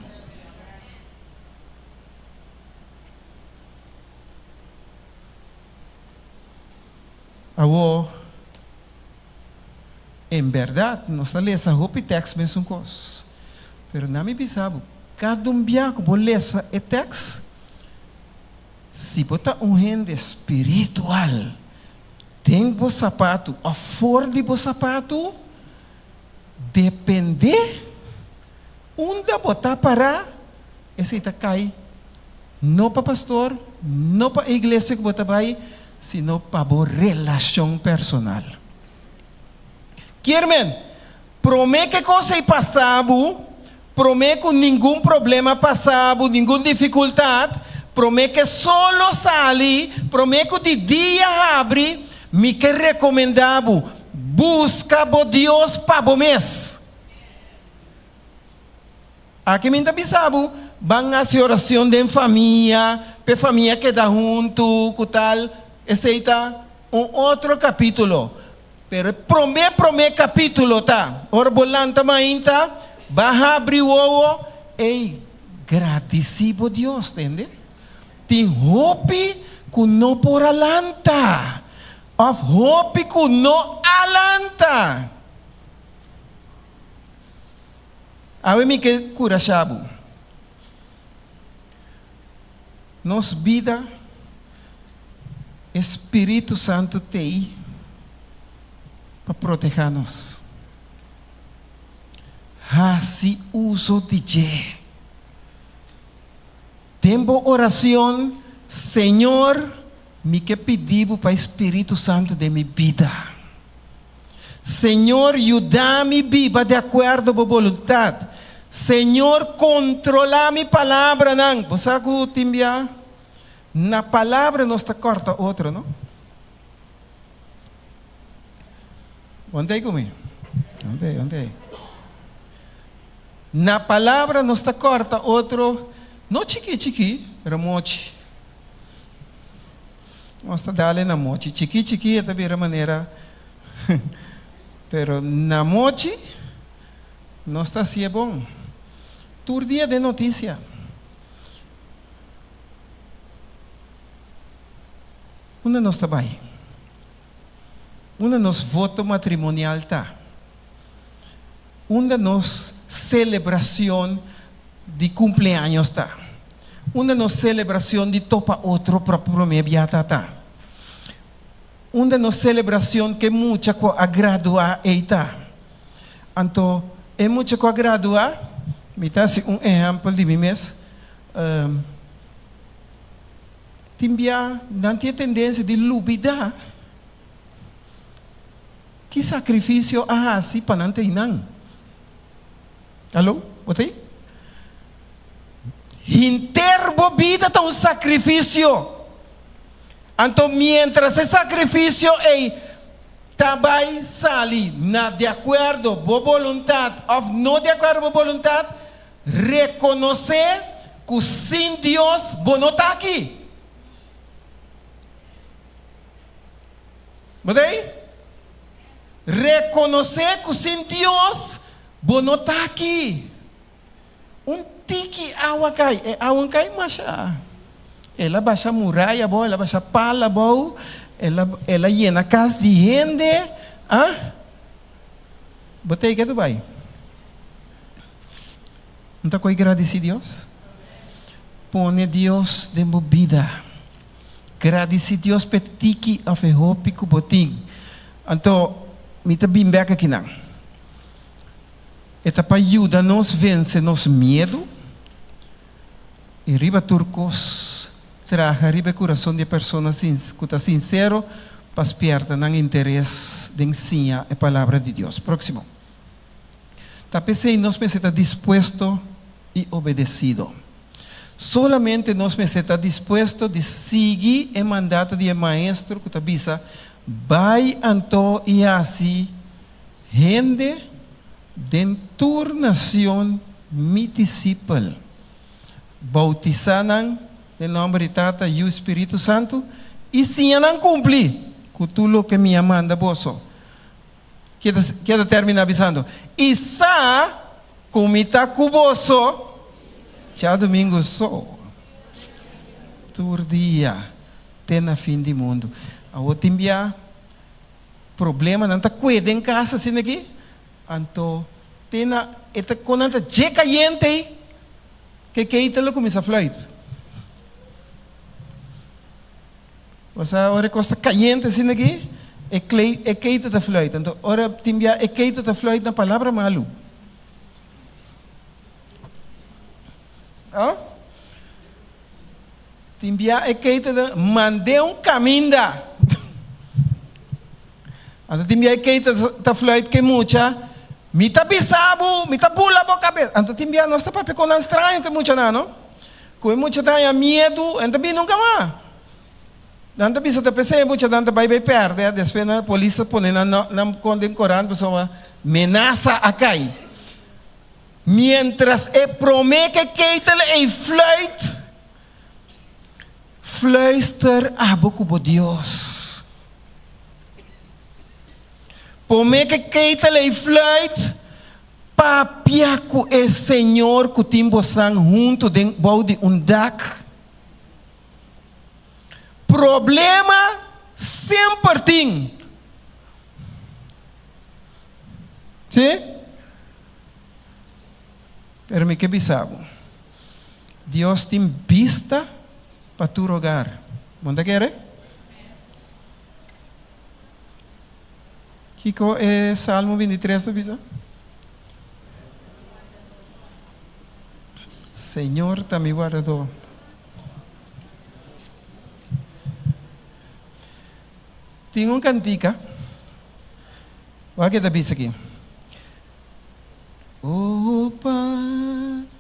Awor, en bèrdat, nos ta lesa hopi tèks mesun kos. Pero na mi bisa bo, kada un bia ku bo lesa e tèks, si bo ta un hende spiritual den bo sapatu òf for di bo sapatu, dependé unda bo ta pará, esei ta kai no pa pastor, no pa e iglesia ku bo ta bai, sino pa bo relashon personal. Kier men, promé ku e kos ei pasa bo, promé ku ningun problema pasa bo, ningun difikultat, promé ku e solo sali, promé ku di dia habri, mi ke rekomendá bo, buska bo Dios pa bo mes. Aki mi ta bisa bo, ban hasi oracion den famia, p'e famia keda huntu cu tal, esey ta un otro capitulo. Pero e prome prome capitulo ta, ora bo lanta mainta, ba habri wowo, ey, gradici bo Dios, tende? Tin hopi cu no por a lanta, of hopi cu no a lanta. Awe mi ke kurashá bo. Nos bida, e Spiritu Santu t'ei pa protehá nos. Hasi uso di dje. Den bo oracion, Señor, mi ke pidi bo pa e Spiritu Santu den mi bida. Señor, yuda mi biba di acuerdo bo boluntad. Señor, controla mi palabranan. Bo sa cu tin bia na palabra nos ta corta otro, no? Want'ey cu mi. Want'ey, want'ey. Na palabra nos ta corta otro, no chiki chiki, pero mochi. Nos ta dale na mochi. Chiki chiki e ta bira manera, pero na mochi nos ta hacié bon. Tur dia den noticia. Unda nos ta bai? Unda nos voto matrimonial ta? Unda nos celebracion di cumpleaños ta? Unda nos celebracion di topa otro pa prome biata ta? Unda nos celebracion cu e mucha cu a gradua ey ta? Anto e mucha cu a gradua, mi ta haci un ehempel di mi mes, tin bia nan tin e tendencia di lubida. Ki sakrifisio a hasi pa nan ta einan? Alo, bo ta ei? Hinter bo bida ta un sakrifisio. Anto miéntras e sakrifisio ei ta bai sali na di akuerdo bo boluntat òf no di akuerdo bo boluntat, rekonosé ku sin Dios bo no ta aki. Bo ta ei? Rekonosé ku sin Dios bo no ta aki. Un tiki awa kai, e awa no kai masha. El a basha muraya abou, el a basha pal abou, el a el a yena kas di hende. Ah? Bo ta ei ke ta bai? No ta koe gradisí Dios? Pone Dios den bo bida. Gradisí Dios p'e tiki òf e hopi ku bo tin. Anto, mi ta bin bèk akinan. E ta pa yuda nos vense nos miedu i riba tur kos traha riba e kurason di e persona ku ta sinsero pa spièrta nan interes den siña e Palabra di Dios. Próksimo. Ta p'esei nos mester ta dispuesto i obedesido. Solamente nos mester ta dispuesto di sigui e mandato di e Maestro ku ta bisa, Bai anto i hasi. Hende den tur nacion mi disipel. Bautisa nan den nomber di Tata, Yu i Spiritu Santu, i siña nan cumpli cu tur loke mi a manda boso. Ke ta termina bisando, I sa cu mi ta cu boso djadumingu so, tur dia, te na fin di mundu. Awor tin bia problemanan ta kue den kas asina aki, anto te na e ta kon nan ta dje kayente ei ke keita lo kuminsá fluit. Bo sa ora e kos ta kayente asina aki e klei e keita ta fluit, anto ora tin bia e keita ta fluit na palabra malu. Oh? Tin bia e keita ta mand'é un kaminda. Anto tin bia e keita ta fluit ku e mucha, Mi ta bisa bo, mi ta bula bo kabes. Anto tin bia nos ta papia ku nan straño ku e muchanan, no? Ku e mucha ta haña miedu, e no ta bini nunka mas. Nan ta bisa ta p'esei e muchanan ta bai bai pèrdè, despues nan polis ta pone nan nan kon den korant pasobra menasa a kai. Mientras e promé ke ketel ei fluit, fluister abo ku bo Dios. Promé ke ketel ei fluit, papia ku e Señor ku tin bosnan huntu den bou di un dak. Problema semper tin. Sí? Pero mi ke bisa bo, Dios tin bista pa tur hogar. Bo no ta kere? Kiko e Salmo 23 ta bisa? Señor ta mi wardadó. Tin un kantika. Wak e ta bisa aki. O pa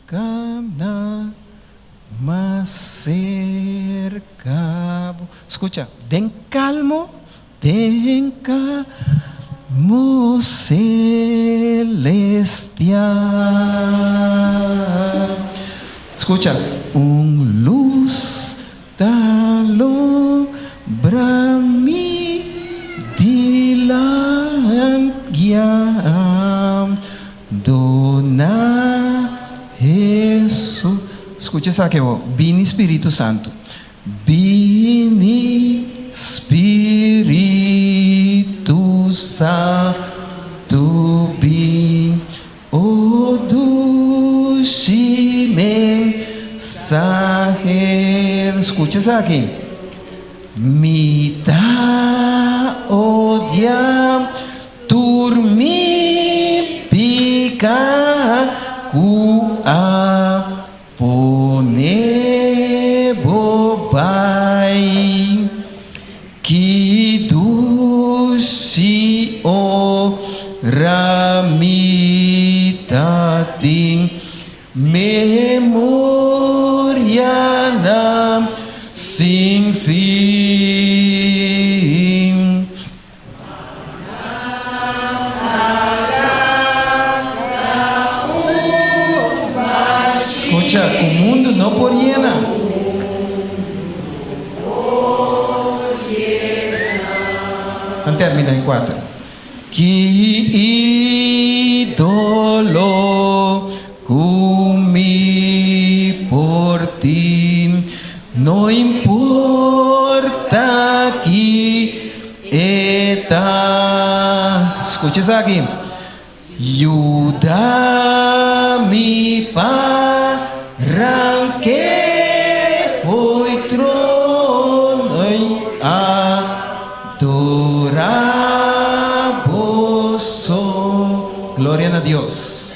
kamna mas serka bo. Skucha, den kalmo, den kalmo selestial. Skucha, un lus Ta lombra mi dilant guiam do na Hesus. Skucha esaki awor, Bini Spiritu Santu, bini Spiritu Santu bin. O dushi mensahero. Skucha esaki. Mi ta odia tur mi pika ku a pone bo bai. Ki dushi ora mi ta tin memorianan sin fin. Scucha cu mundo no por yena. Nan termina e cuater. Ki idolo cu mi por tin, no importa ki e ta. Scucha esaki. Yuda mi pa ranke fo'i trono i adora boso. Gloria na Dios.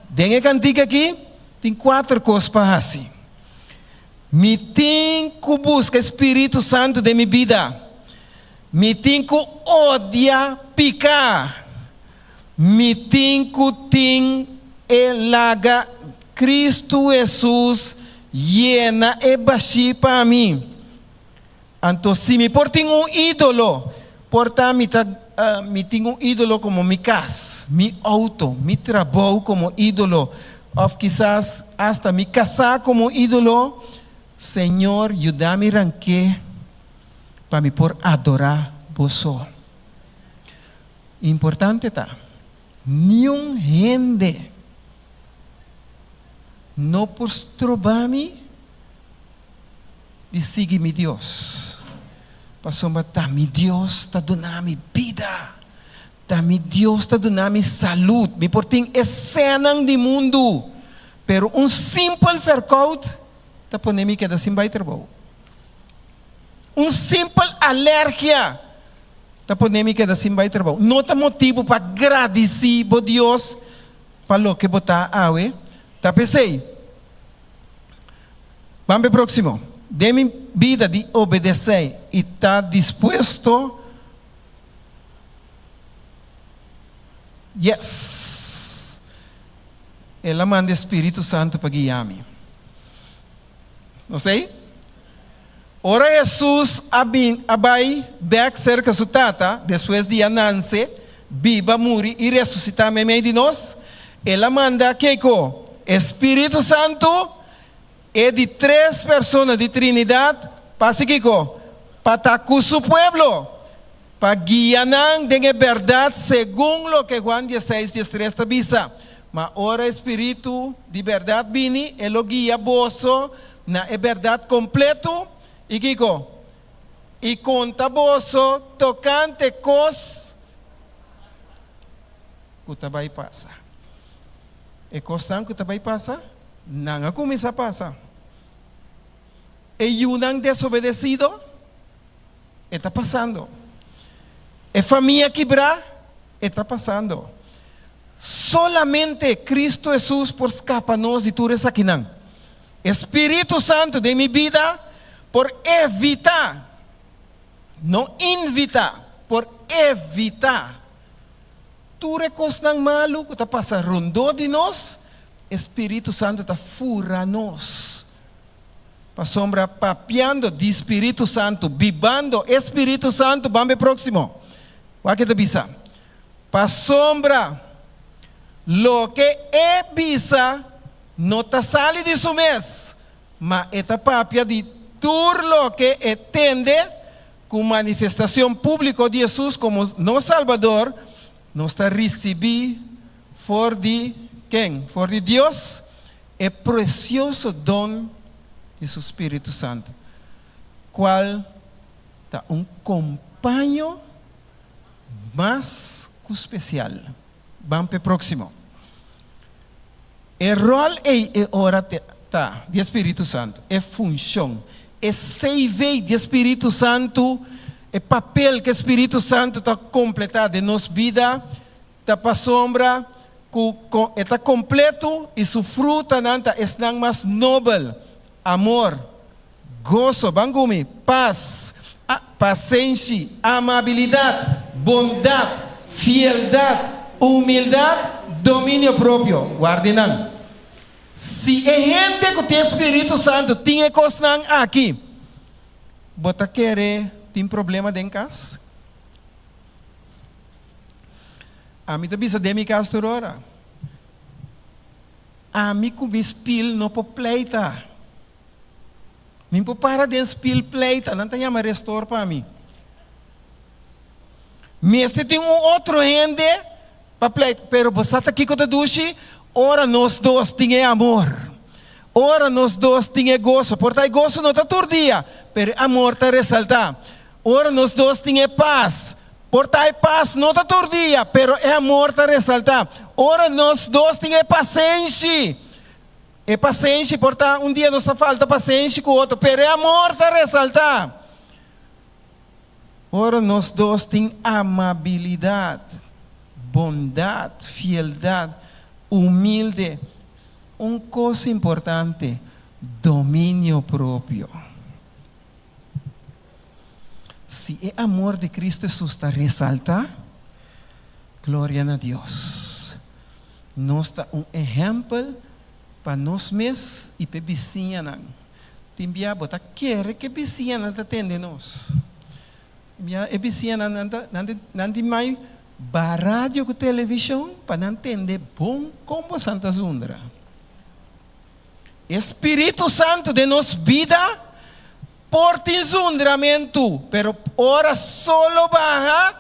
Den e kantika aki tin kuater kos pa hasi. Mi tin ku buska e Spiritu Santu den mi bida. Mi tin ku odia piká. Mi tin ku tin e laga Kristu Hesus yena e bashí pa mi. Anto si mi por tin un ídolo, por ta mi ta. mi tin un ídolo komo mi kas, mi outo, mi trabou komo ídolo, òf kisas asta mi kasá komo ídolo, Señor yuda mi rank'é pa mi por adorá Bo so. Importante ta, niun hende no por stroba mi di sigui mi Dios, pasobra ta mi Dios ta duna mi bida, ta mi Dios ta duna mi salud. Mi por tin e sènan di mundu, pero un simpel fèrkout ta pone mi keda sin bai trabou. Un simpel alergia ta pone mi keda sin bai trabou. No ta motibu pa gradisí bo Dios pa loke bo ta awe. Ta p'esei. Ban p'e próksimo. Den mi bida di obedesé i ta dispuesto. Yes! El a manda e Spiritu Santu pa guia mi. Nos ei? Ora Hesus a bin a bai bèk serka su Tata despues di a nanse, biba, muri i resusitá meimei di nos, el a manda kiko? E Spiritu Santu, e di tres persona di Trinidat, pa hasi kiko? Pa ta ku su pueblo, pa guia nan den e bèrdat segun loke Juan dieseis diestres ta bisa, Ma ora e Spiritu di bèrdat bini, e lo guia boso na e bèrdat kompletu, i kiko? I konta boso tokante kos ku ta bai pasa. E kosnan ku ta bai pasa, nan a kuminsá pasa. E yunan desobedesido, e ta pasando. E famia kibrá, e ta pasando. Solamente Kristu Hesus por skapa nos di tur esakinan. E Spiritu Santu den mi bida por evitá, no invitá, por evitá tur e kosnan malu ku ta pasa rondó di nos, e Spiritu Santu ta fura nos. Pasobra papiando di Spiritu Santu, bibando e Spiritu Santu, ban be próksimo. Wak e ta bisa. Pasobra loke e bisa no ta sali di su mes, ma e ta papia di tur loke e tende. Ku manifestacion públiko di Hesus komo nos Salbador, nos ta risibí for di ken? For di Dios e precioso don di su Spiritu Santu, kual ta un kompaño mas ku spesial. Ban p'e próksimo. E ròl ei e ora ta di e Spiritu Santu, e funshon, e CV di e Spiritu Santu, e papel ku e Spiritu Santu ta kompletá den nos bida ta pasobra ku e ta kompletu i su frutanan ta esnan mas nobel, amor, Goso, ban ku mi, pas, pasenshi, amabilidat, bondat, fieldat, humildat, dominio propio. Warda nan. Si e hende ku tin e spiritu santu tin e kosnan aki, bo ta kere tin problema den kas? Ami ta bisa den mi kas tur ora. Ami ku mi spil no por pleita. Mi por para den spil pleita, nan ta yama restor pa mi. Mester tin un otro hende pa pleita, pero bo sa ta kiko ta dushi? Ora nos dos tin e amor, ora nos dos tin e goso, por ta e goso no ta tur dia, pero e amor ta resaltá. Ora nos dos tin e pas, por ta e pas no ta tur dia, pero e amor ta resaltá. Ora nos dos tin e pasenshi, E pasenshi por ta un dia nos ta falta pasenshi ku otro, pero e amor ta resaltá. Ora nos dos tin amabilidat, bondat, fieldat, humilde, un kos importante, dominio propio. Si e amor di Cristo Hesus ta resaltá, gloria na Dios. Nos ta un ehèmpel pa nos mes i pa e bisiñanan. Tin bia bo ta kere ku e bisiñanan ta tende nos. Mia e bisiñanan nan ta nan ta nan tin mai ba radio ku televishon pa nan tende bon kon bosan ta zundra. E Spiritu Santu den nos bida por tin zundramentu, pero ora solo baha,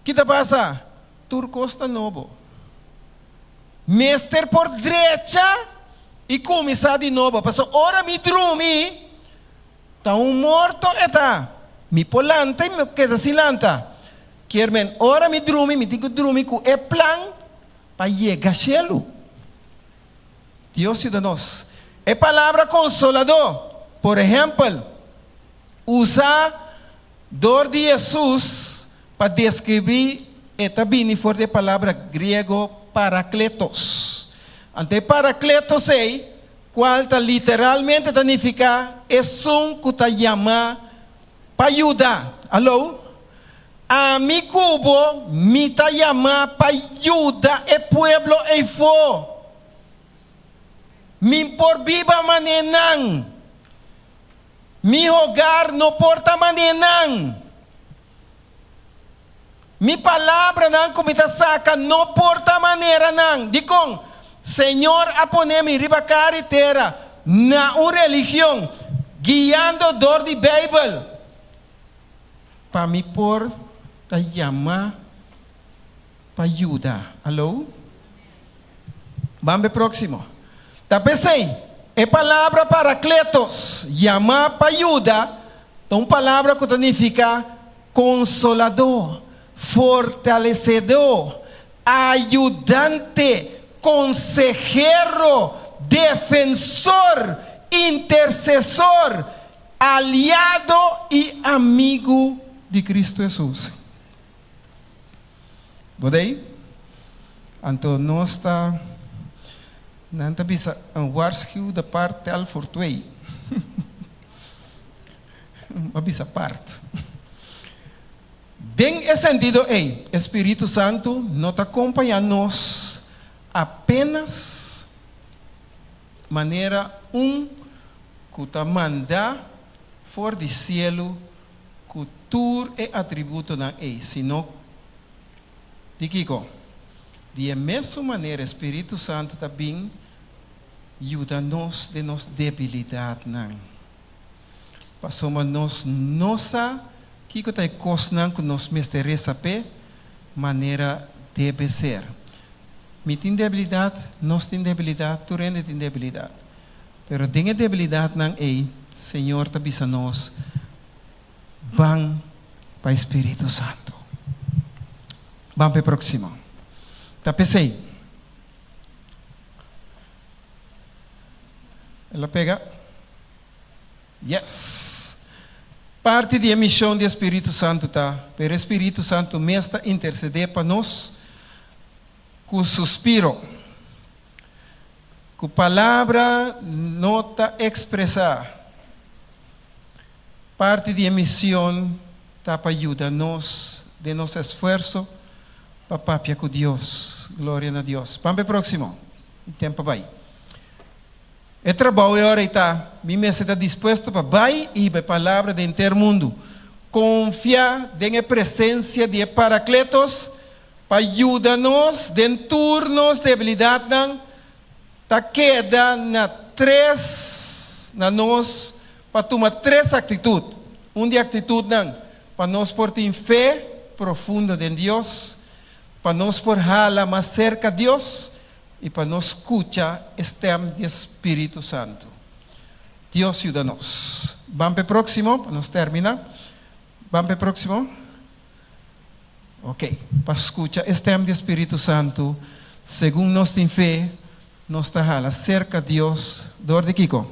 ki ta pasa? Tur kos ta nobo. Mester por drecha i kuminsá di nobo, pasobra ora mi drumi, Ta un morto e ta. Mi por lanta i mi keda sin lanta. Kier men, ora mi drumi, mi tin ku drumi ku e plan pa yega shelu. Dios yuda nos. E palabra konsoladó, por ehèmpel, usá dor di Hesus pa deskribí e ta bini for di e palabra griego parakletos. Anto e parakletos ei Cual ta literalmente ta nifica esun cu ta yama pa yuda. Alo? Ami cu bo mi ta yama pa yuda e pueblo eyfo. Mi por biba mane nan. Mi hogar no por ta mane nan. Mi palabranan ku mi ta saka no por ta manera nan. Dikon? Señor a pone mi riba kara i tera na un religion, guiando dor di Beibel, pa mi por ta yamá pa yuda. Aló? Ban be próksimo. Ta p'esei, e palabra parakletos, yamá pa yuda, ta un palabra ku ta nifiká konsoladó, fortalesedó, ayudante, konsehero, defensor, intersesor, aliado i amigu di Kristu Hesus. Bo ta ei? Anto nos ta, nan ta bisa een waarschuwde part tel voor twee. Bo a bisa part. Den e sentido ei, e Spiritu Santu no ta kompañá nos apenas manera un ku ta mandá for di sielu ku tur e atributonan ei, sino di kiko? Di e mesun manera e Spiritu Santu ta bin yuda nos den nos debilidatnan, pasobra nos no sa kiko ta e kosnan ku nos mester resa p'e manera debe ser. Mi tin debilidat, nos tin debilidat, tur hende tin debilidat. Pero den e debilidatnan ei, Señor ta bisa nos, Ban pa e Spiritu Santu. Ban pa e próksimo. Ta p'esei. El a pega? Yes! Parti di e mishon di e Spiritu Santu ta, pero e Spiritu Santu mes ta intersedé pa nos ku suspiro. Ku palabra no ta ekspresá. Parti di e mision ta pa yuda nos den nos esfuerso pa papia ku Dios. Gloria na Dios. Ban pa e próksimo. E tempu a bai. E trabou e ora ei ta, mi mester ta dispuesto pa bai i hiba e palabra den henter mundu. Konfia den e presensia di e Parakletos Pa yuda nos den tur nos debilidatnan, ta keda na tres na nos pa tuma tres aktitut. Un di aktitutnan, pa nos por tin fe profundo den Dios, pa nos por hala mas serka Dios i pa nos skucha e stèm di e Spiritu Santu. Dios yuda nos. Ban p'e próksimo pa nos terminá. Ban p'e próksimo. Ok, pa skucha e stèm di e Spiritu Santu, segun nos tin fe, nos ta hala serka Dios dor di kiko?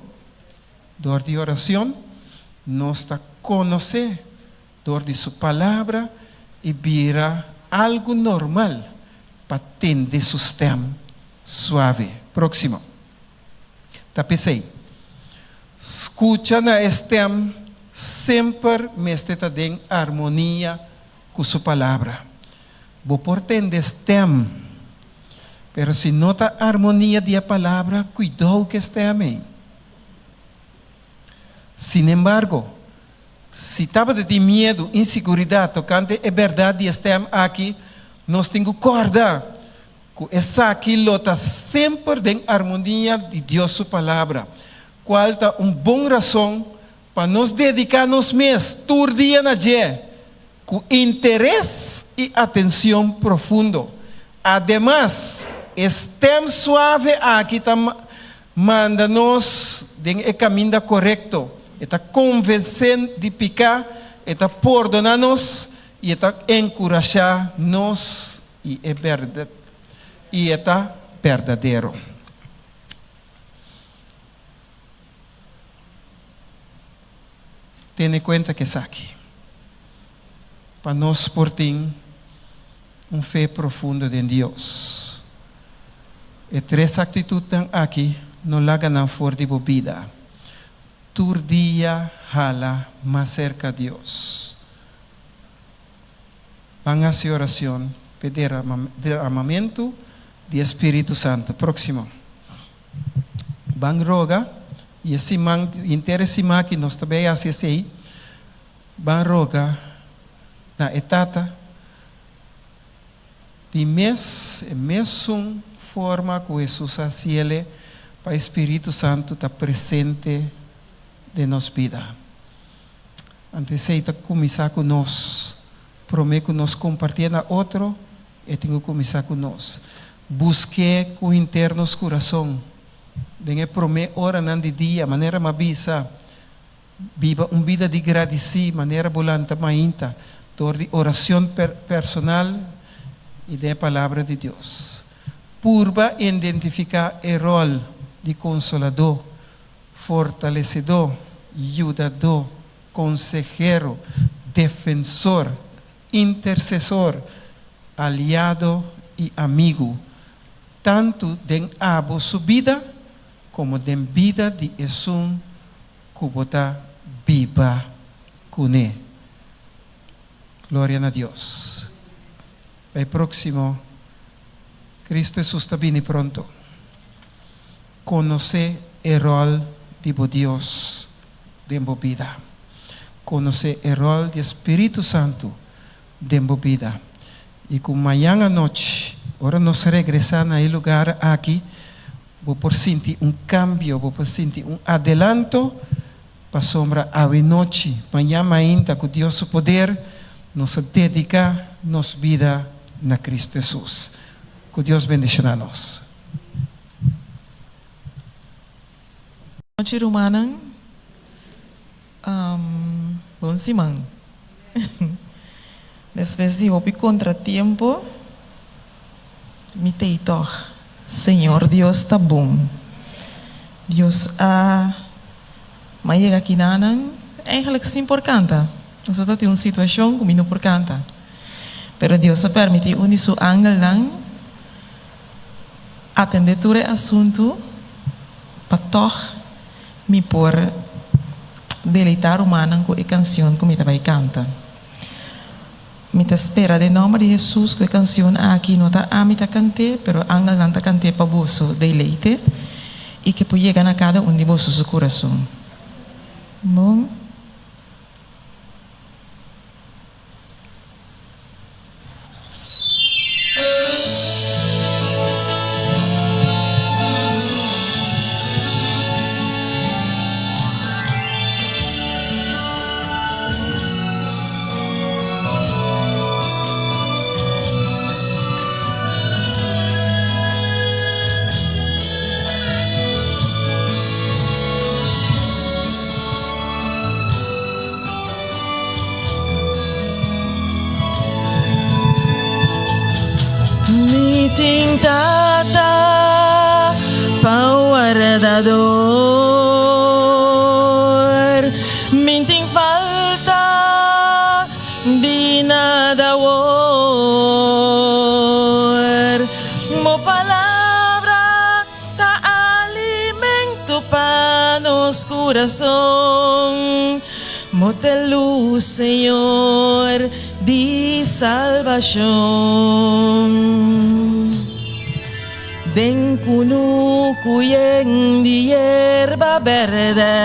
Dor di oracion, nos ta konosé dor di Su Palabra i bira algu normal pa tende Su stèm suave. Próksimo. Ta p'esei, skucha na e stèm semper mester ta den armonia ku su palabra. Bo por tende stèm, pero si no ta armonia di e palabra, kuidou ku e stèm ei. Sinembargo, Si tabata tin miedu, insiguridat tokante e bèrdat di e stèm aki, nos tin ku kòrda ku esaki lo ta semper den armonia di Dios su Palabra, kual ta un bon rason pa nos dediká nos mes tur dia na dje ku interes i atenshon profundo. Ademas, e stèm suave aki ta manda nos den e kaminda korekto, e ta konvensé di piká, e ta pordoná nos i e ta enkurashá nos i e i e ta berdadero. Tene kuenta ku esaki, pa nos por tin un fe profundo den Dios. E tres aktitutnan aki no laga nan for di bo bida. Tur dia hala mas serka Dios. Ban hasi oracion p'e deramamentu di e Spiritu Santu. Proximo. Ban roga, i e siman, henter e siman aki nos ta bay hasi esey, ban roga na e Tata di mes, e mesun forma cu Jesus a haciele pa e Spiritu Santu ta presente den nos bida. Anto esei ta kuminsá ku nos. Promé ku nos kompartié na otro, e tin ku kuminsá ku nos. Busk'é ku henter nos kurason. Den e promé oranan di dia, manera m'a bisa, biba un bida di gradisí, manera bo lanta mainta, dor di oracion personal i den e Palabra di Dios. Purba identifiká e ròl di konsoladó fortalesedó, yudadó, konsehero, defensor, intersesor, aliado i amigu, tantu den abo su bida komo den bida di esun ku bo ta biba kuné. Gloria na Dios. Pa e próksimo, Kristu Hesus ta bini pronto. Konosé e ròl di bo Dios den bo bida. Konosé e ròl di e Spiritu Santu den bo bida. I ku mañan anochi, ora nos regresá na e lugar aki, bo por sinti un kambio, bo por sinti un adelanto, pasobra awe nochi, mañan mainta, ku Dios su poder, nos a dediká nos bida na Kristu Hesus. Ku Dios bendishoná nos. Nochi rumannan, bon siman. Despues di hopi contratiempo mi tei tog. Señor Dios ta bon. Dios a m'a yega kinanan eigenlijk sin por canta. Nos a ta tin un situacion cu mi no por canta. Pero Dios a permiti un di su angelnan Atendé tur e asuntu pa tòg mi por deleitá rumannan ku e kansion ku mi ta bai kanta. Mi ta spera den nòmber di Hesus ku e kansion aki no ta ami ta kant'é, pero angelnan ta kant'é pa boso deleite i ke por yega na kada un di boso su kurason. Bon. Mi tin tata pa wardador, min tin falta di nada awor. Bo palabra Ta alimento pa nos kurason. Bo ta e lus, Señor, di salbashon. Den kunuku yen di yerba bèrdè.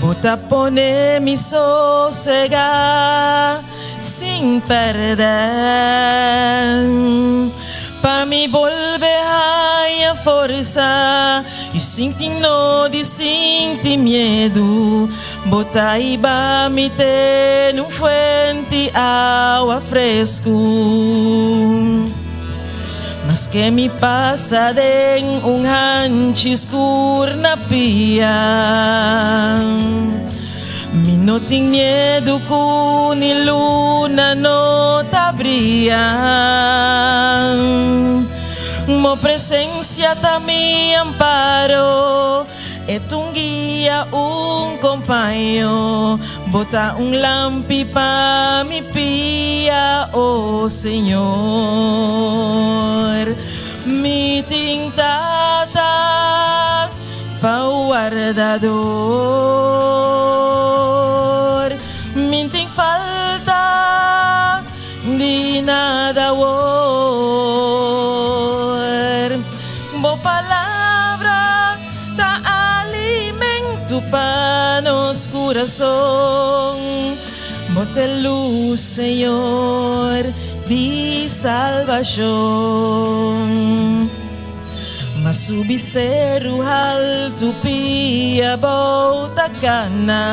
Bo. ta pone mi sosegá sin pèrdè. Pa mi bolbe haña forsa i sinti no di sinti miedu. Bo ta hiba mi te n'un fuenti awa fresku. Maske mi pasa den un hanchi skur na pia, mi no tin miedu ku ni luna no ta bria. Bo presensia ta mi amparo. E t'un guia, un kompaño, bo ta un lampi pa mi pia, o Señor. Mi tin Tata pa wardador, mi tin falta di nada awor. Bo palabra ta alimento pa nos kurason. Bo ta e lus, Señor, di salbashon. M'a subi seru haltu pia bou ta kana.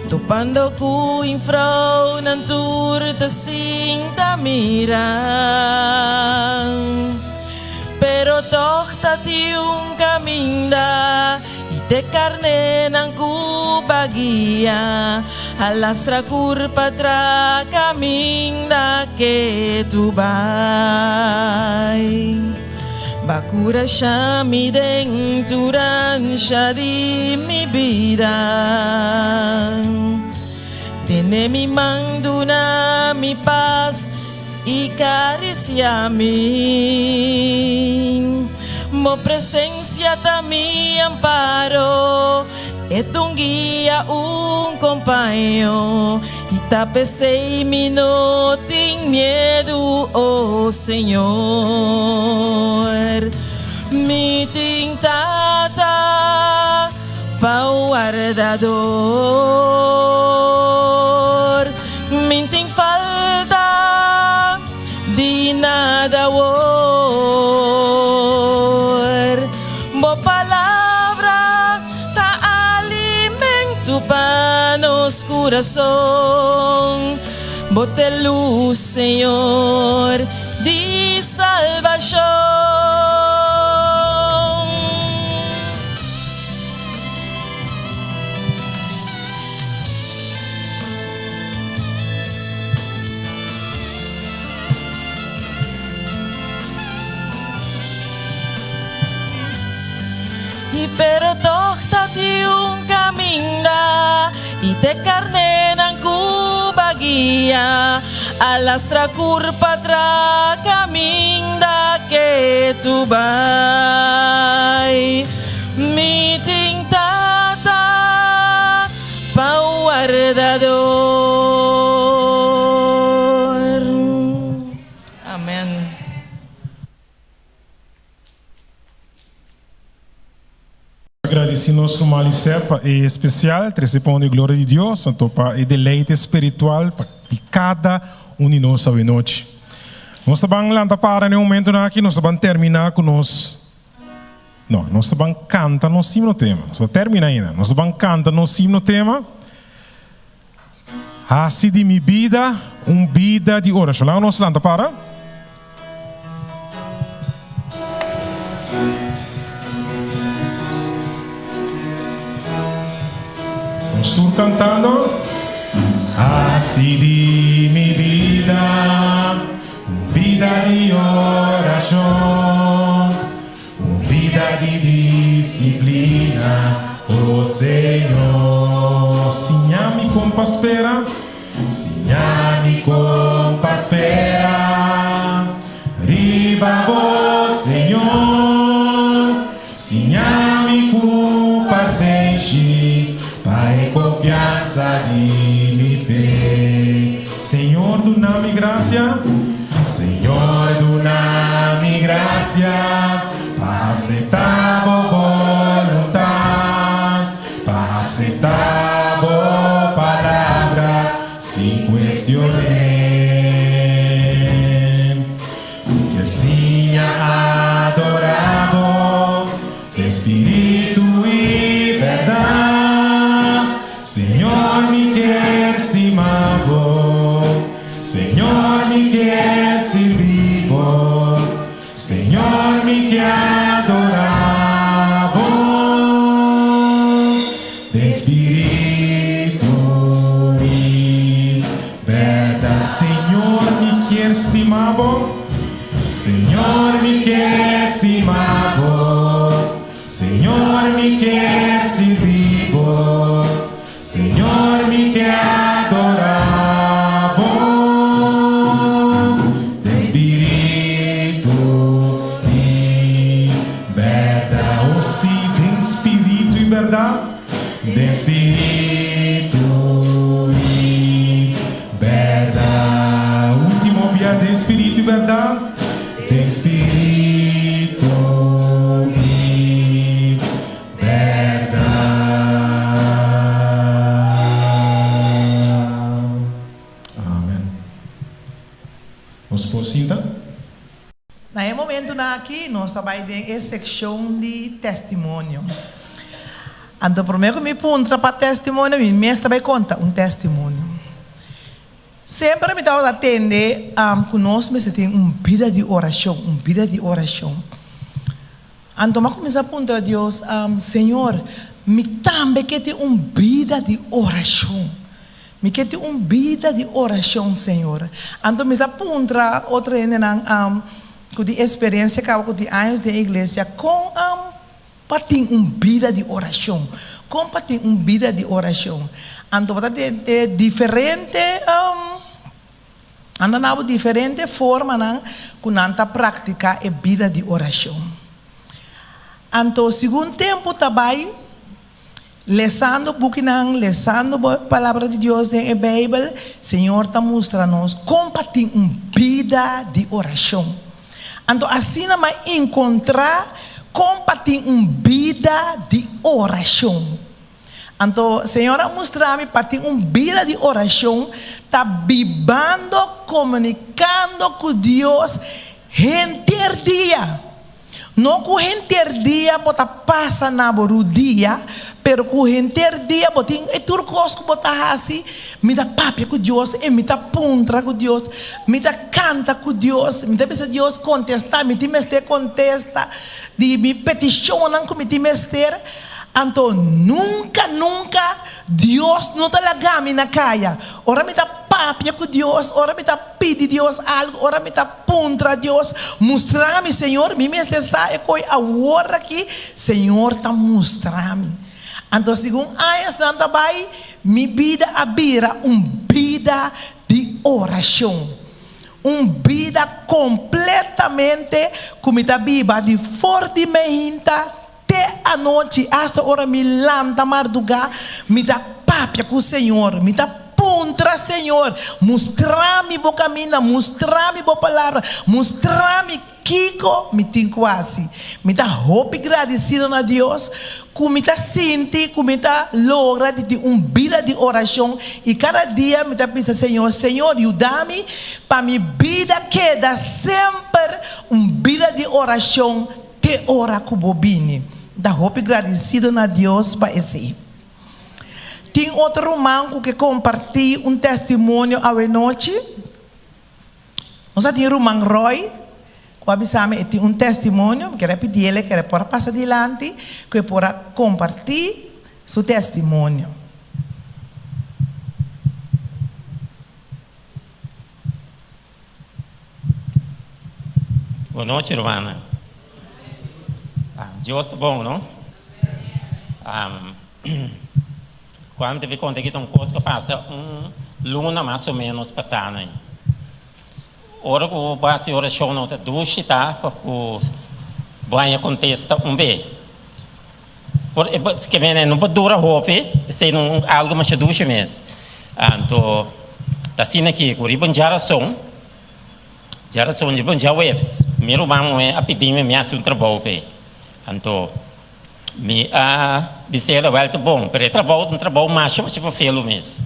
Topando ku infrounan tur ta sinta mira. Pero tog ta tin un kaminda i t'e karnenan ku baguia a lastra kurpa tra kaminda ke tu bai. Ba kurasha mi den tur ansha di mi bida. Tene mi man duna mi pas i karisia mi. Bo presensia ta mi amparo, e ta un guia, un kompaño, i ta p'esei mi no tin miedu, o Señor. Mi tin Tata pa wardador, mi tin falta di nada awor. Bo palabra ta alimento pa nos kurason. Bo ta e lus, Señor, di salbashon. I pero tog ta tin un kaminda i t'e karnenan ku baguia a lastra kurpa tra kaminda ke tu bai. Mi tin Tata pa wardador. Amen. Agradeci nos ruman Lisette pa e especial trece pa honra y gloria di Dios, anto pa e deleite spiritual pa di cada un di nos awenochi. Nos ta ban lanta para na e momentonan aki, nos ta ban termina cu nos, no, nos ta ban canta nos himno tema, nos ta termina ainda, nos ta ban canta nos himno tema, Haci di mi bida un bida di oracion. Laga nos lanta para. Nos tur cantando. Haci di mi bida un bida di oracion. Un bida di disiplina, oh Señor. Siña mi kon pa spera, siña mi kon pa spera riba bo, Señor. Siña mi ku pasenshi pa e konfiansa di mi fe. Señor duna mi grasia. Señor duna mi grasia pa acepta bo boluntad. Aceptá bo palabra sin cuestion'é. Mi kier siña adorá bo den spiritu i bèrdat. Señor mi kier stima bo, Señor mi kier sirbi bo. Señor mi ke adora bo den spiritu i berdad. Señor mi kier stima bo, Señor mi ke stima bo, Señor mi kier sirbi bo. Señor mi ke adora bo den spiritu i berdad. O si, den spiritu i berdad, den spiritu i berdad. Ultimo bia, den spiritu i berdad, den spiritu i Bèrdat. Amen. Nos por sinta? Na e momentunan aki nos ta bai den e sekshon di testimonio. Anto promé ku mi puntra pa testimonio mi mes ta bai konta un testimonio. Semper mi tabata tende ku nos mester tin un bida di orashon, un bida di orashon. Anto m'a kuminsá puntra Dios, Señor, mi tambe ke tin un bida di orashon. Mi ke tin un bida di orashon, Señor. Anto mi sa puntra otro hendenan ku tin esperensia kaba ku tin años den iglesia, kon pa tin un bida di orashon? Kon pa tin un bida di orashon? Anto bo ta tende diferente. Nan ta nabo diferente formanan ku nan ta praktiká e bida di orashon. Anto segun tempu ta bai, lesando bukinan, lesando bo Palabra di Dios den e Beibel, Señor ta mustra nos kon pa tin un bida di orashon. Anto asina m'a enkontrá kon pa tin un bida di orashon. Anto Señor a mustra mi pa tin un bida di oracion ta bibando comunicando cu Dios henter dia. No cu henter dia bo ta pasa na bo rudia, pero cu henter dia bo tin e tur cos cu bo ta haci, mi ta papia cu Dios e mi ta puntra cu Dios, mi ta canta cu Dios, mi ta bisa Dios contesta, mi tin mester contesta di mi peticionnan cu mi tin mester. Anto nunka, nunka Dios no ta laga mi na kaya. Ora mi ta papia ku Dios, ora mi ta pidi Dios algu, ora mi ta puntra Dios, Mustra mi, Señor, mi mester sa e koi awor aki, Señor ta mustra mi. Anto segun añasnan ta bai, mi bida a bira un bida di orashon. Un bida kompletamente ku mi ta biba di for di meinta Te anochi, asta ora mi lanta mardugá, mi ta papia ku Señor. Mi ta puntra Señor, Mustra mi bo kaminda, mustra mi bo palabra, mustra mi kiko mi tin ku hasi. Mi ta hopi gradisido na Dios ku mi ta sinti ku mi ta logra di tin un bida di orashon i kada dia mi ta bisa Señor, Señor, yuda mi pa mi bida keda semper un bida di orashon Te ora ku bo bini. Ta hopi gradisido na Dios pa esei. Tin otro ruman ku ke kompartí un testimonio awenochi? Nos a tin ruman Roy ku a bisa mi e tin un testimonio. Mi kere pidi el e kere por a pasa dilanti ku e por a kompartí su testimonio. Bon nochi rumannan. Dios ta bon no. Cuando mi ta bin conta aki ta un cos cu a pasa un luna mas o menos pasa nan. Ora cu bo haci oracion no ta dushi ta pa cu bo haña contesta un be. Por ke mene no por dura hopi, esei no un algo masha dushi mes. Anto ta asina aki ku riba un djarason, djarason riba un djaweps, mi ruman muhé a pidi mi mi hasi un trabou p'e. Anto mi a. bis'é wèl ta bon, pero e trabou ta un trabou masha masha fofelu mes.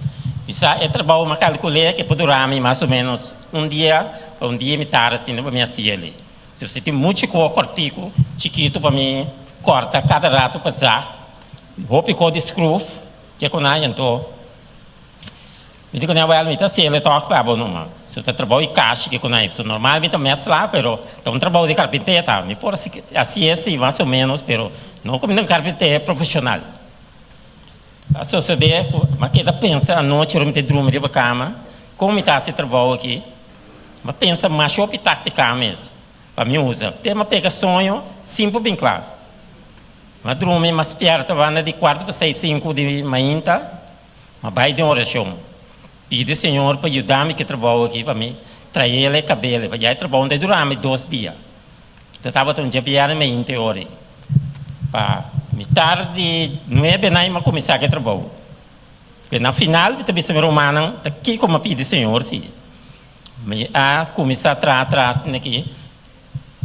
Mi sa e trabou m'a kalkul'é ke por dura mi mas o ménos un dia pa un dia i mitar asina pa mi hasi el'e. Si si tin muchu kos kòrtiku chikitu pa mi kòrta kada ratu pa zag, hopi kos di skruf ke ku nan anto mi di ku nan wèl mi ta hasi el'e tòg pa bo numa. So ta trabou di kashi ke ku nan so normal mi ta mèsla pero ta un trabou di karpinté ta mi por hasié si mas o ménos pero no ku mi ta un karpinté profeshonal. A sosodé ku mi a keda pensa anochi ora mi ta drumi riba kama kon mi ta hasi e trabou aki. Mi a pensa masha hopi táktika mes pa mi usa. Te mi a pega soño sin por bin kla. Mi a drumi, mi a spièrta banda di kuarto pa seis, sinku di mainta, mi a bai den orashon. Pidi Señor pa yuda mi ku e trabou aki pa mi trael e kabel. Ya e trabou no ta dura mi dos dia. Ta tabata un djabièrnè mainta e ora ei. Pa mitar di nuebe nan mi a kuminsá ku e trabou. Pero na final mi ta bisa mi rumannan ta kiko mi a pidi Señor si. Mi a kuminsá traha tras aki.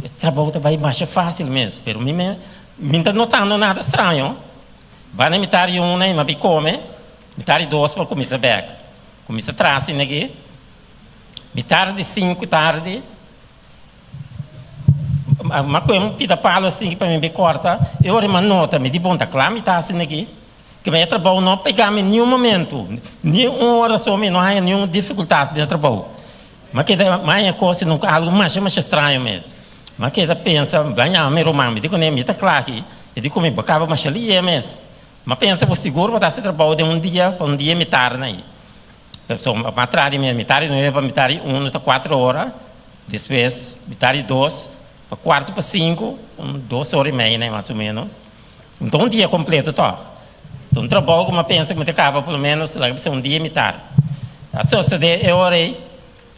E trabou ta bai masha fásil mes, pero mi mi mi ta notando nada straño. Banda mitar di una i mi a bin kome, mitar di dos mi a kuminsá bèk. Kuminsá traha asina aki. Mitar di sinku tardi. Ma ku e pida palo asin pa mi bin kòrta, e ora mi a nota, mi di bon ta kla mi ta hasi aki, ku mi e trabou no a pega mi niun momentu, ni un ora so mi no haña niun difikultat den e trabou. Mi a keda mi a haña kos nunka algu masha masha straño mes. Mi a keda pensa, mi a yama mi ruman, mi di kuné mi ta kla aki, e di ku mi bo kaba masha lihe mes. Mi a pensa ku sigur bo ta hasi trabou den un dia, pa un dia mi tarda ei. Pasobra mi a traha di mitar di nuebe pa mitar di uno ta kuater ora, despues mitar di dos pa kuarto pa sinku, un dos ora i mei mas o menos. Enton un dia kompleto tòg. Ta un trabou ku mi a pensa ku mi ta kaba por lo menos laga bisa un dia i mitar. A sosodé e ora ei,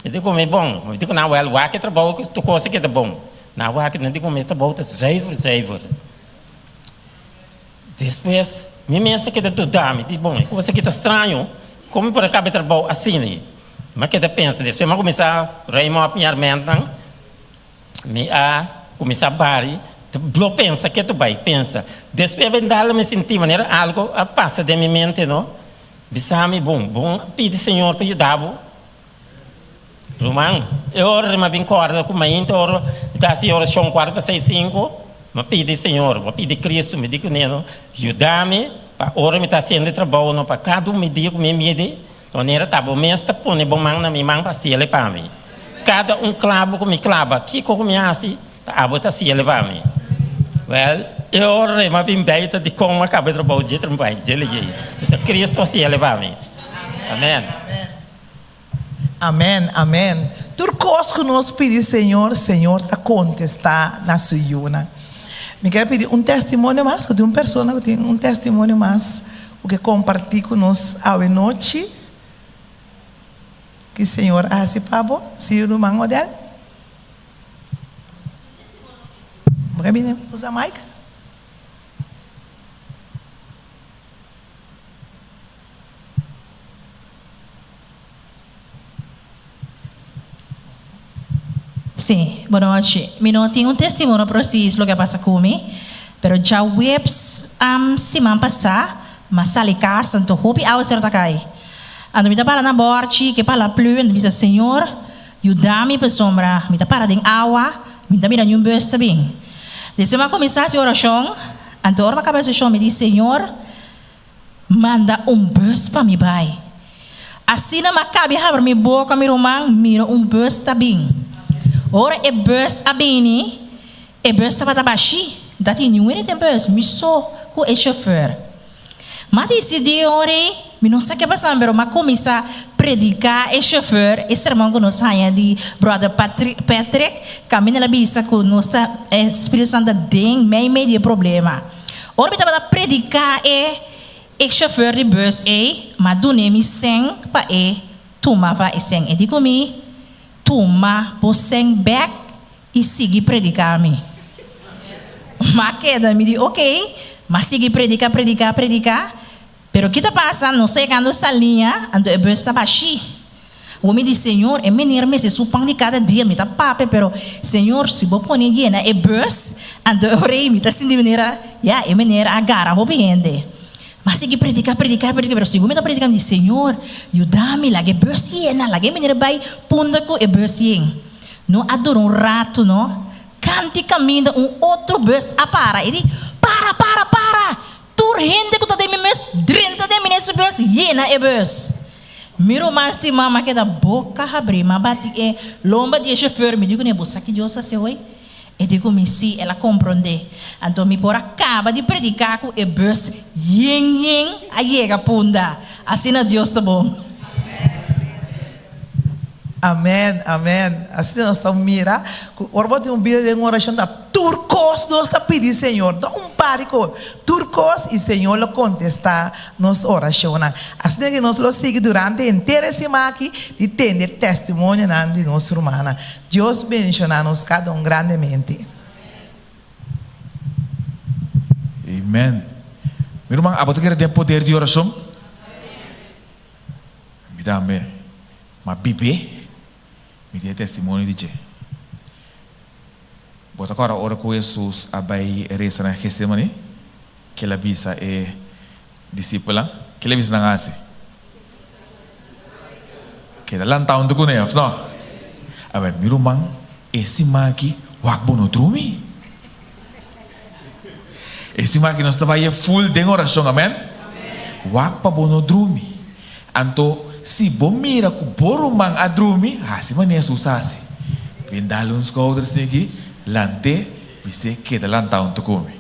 mi di ku mi, bon, mi di ku nan wèl wak e trabou ku tur kos a keda bon. Nan wak, nan di ku mi e trabou ta zuiver zuiver. Despues, mi mes a keda duda, mi di, Bon, e kos aki ta straño, kon mi por a kaba e trabou asina? Mi a keda pensa. Despues mi a kuminsá ruim op mi armentnan, mi a kuminsá bari, blo pensa ke tu bai pensa. Despues bendal mi sinti manera algu a pasa den mi mente, no? Bisa mi, Bon, bon pidi Señor pa yuda bo. Ruman, e ora mi a bin kòrda ku mainta ora mi ta hasi orashon kuarta pa seis sinku, mi a pidi Señor, mi a pidi Cristo, mi di kuné no, yuda mi pa ora mi ta hasiendo e trabou no, pa kada un midí ku mi midi, di manera ta bo mes ta pone bo man na mi man pa hasiel pa mi. Kada un klabu ku mi klaba, kiko ku mi hasi, ta abo ta hasiel pa mi. Wèl, e ora mi a bin bei ta dikon mi a kaba e trabou dje trempai, dje lei, ta Cristo a hasiel pa mi. Amen. Amen amen tur kos ku nos pidi Señor Señor ta kontesta na su yunan mi kier pidi un testimonio mas ku tin un persona ku tin un testimonio mas ku ke komparti ku nos awe nochi ki Señor a hasi pa bo si ruman Odel bo ke bini usa mic. Sí, bonochi. Mi no tin un testimonio precies loke a pasa ku mi, pero djaweps siman pasá mi a sali kas, anto hopi awaseru ta kai. Anto mi ta para na bòrchi ku e paraplu anto mi bisa, Señor, yuda mi pasobra mi ta para den awa, mi no ta mira niun bus ta bin. Despues mi a kuminsá hasi orashon, anto ora mi a kaba e orashon mi di, Señor, Manda un bus pa mi bai. Asina m'a kabi habri mi boka, mi ruman, mira un bus ta bin. Ora e bus a bini, e bus tabata bashí, no tatin niun hende den bus, mi so ku e shofèr. M'a disidí ora ei, mi no sa ke pasá, pero m'a kuminsá prediká e shofèr e sermon ku nos haña di Bròder Patrick, kaminda el a bisa ku nos ta, e Spiritu Santu ta den meimei di e problema. Ora mi tabata prediká e e shofèr di bùs ei, m'a dun'é mi sèn pa e tuma pa e sèn. E di ku mi, Tuma bo sèn bèk i sigui prediká mi. M'a keda, mi di, Okey. M'a sigui prediká, prediká, prediká. Pero ki ta pasa? Nos ta yegando Saliña, anto e bùs ta bashí. Bo mi di, Señor, e meneer mester su pan di kada dia, mi ta papia, pero, Señor, si bo pone yena e bus, Anto e ora ei mi ta sinti manera, ya, e meneer a gara hopi hende. Mi a sigui prediká, prediká, prediká, pero segun mi ta prediká mi di, Señor, yuda mi, laga e bus yena, laga e meneer bai punda ku e bus yen. No a dura un ratu no, kanti kaminda un otro bus a para. E di, Para, para, para! Tur hende ku ta den mi bus, drenta den mi nes bus, yena e bus. Mi ruman stimá, m'a keda boka habrí, m'a bati e lomba di e shofèr, mi di kuné, Bo sa ki Dios hasi awor? E di ku mi, Sí, el a komprondé. Anto mi por a kaba di prediká ku e bus yen yen a yega Punda. Asina Dios ta bon. Amèn, amèn. Asina nos ta mira ku ora bo tin un bida den orashon ta tur kos nos ta pidi Señor, no un par di kos, tur kos i Señor lo kontestá nos orashonnan. Asina ke nos lo sigui durante henter e siman aki di tende testimonionan di nos rumannan. Dios bendishoná nos kada un grandemente. Amen. Mi ruman, abo ta kere den poder di orashon? Mi tambe. Ma bib'é, mi tin e testimonio di dje. Bo ta kòrda ora ku Hesus a bai resa na Getsemaní? Ke el a bisa e disipelnan? Ke el a bisa nan hasi? Keda lantá huntu kuné, òf no? Awor, mi ruman, e siman aki wak bo no drumi. E siman aki nos ta bai e ful den orashon, amèn? Wak pa bo no drumi. Anto, si bo mira ku bo ruman a drumi, hasi manera Hesus hasi. Bin dal un skouder asina aki, lant'é, bis'é keda lantá huntu ku mi.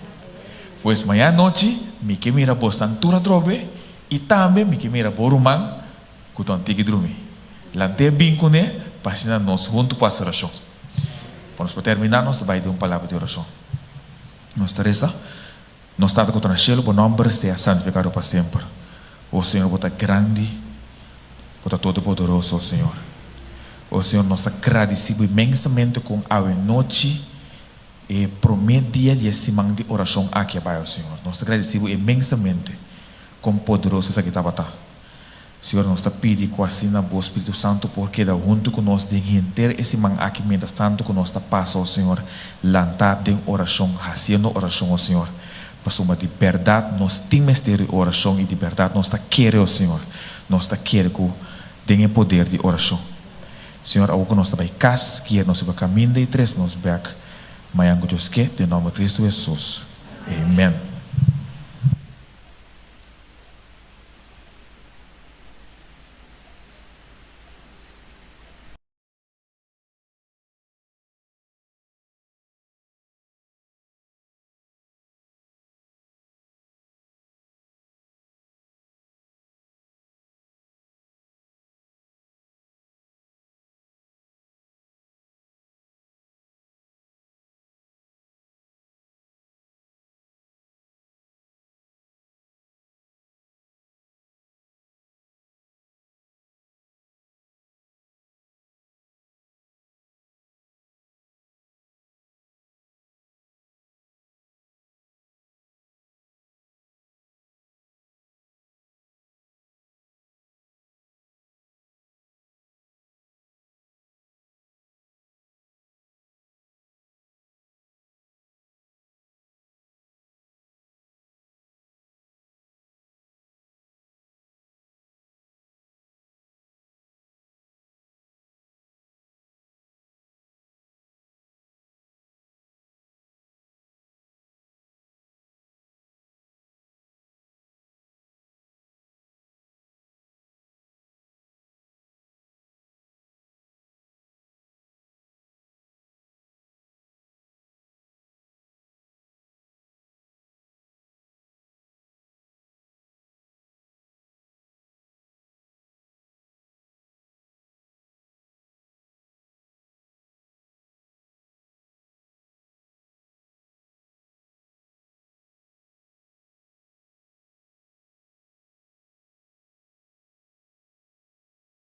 Pues maña anochi mi ke mira bosnan tur atrobe i tambe mi ke mira bo ruman ku ta un tiki drumi. Lant'é bin kuné pa asina nos huntu por hasi orashon. Pa nos por terminá nos ta bai den un palabra di orashon. Nos ta resa, Nos Tata ku ta na shelu, bo nòmber sea santifikado pa semper. O Señor, bo ta grandi, bo ta todopoderoso, o Señor. O Señor, nos ta gradisí bo inmensamente kon awe nochi e promé dia di e siman di orashon aki a bai, o Señor. Nos ta gradisí bo inmensamente kon poderoso esaki tabata. Señor, nos ta pidi ku asina bo Spiritu Santu por keda huntu ku nos den henter e siman aki mientras tantu ku nos ta pasa, o Señor, lantá den orashon, hasiendo orashon, o Señor, pasobra di bèrdat nos tin mester di orashon i di bèrdat nos ta kere, o Señor, nos ta kere ku den e poder di orashon. Señor, awor ku nos ta bai kas, guia nos riba kaminda i tres nos bèk mañan ku Dios ke, den nòmber Kristu Hesus. Amen.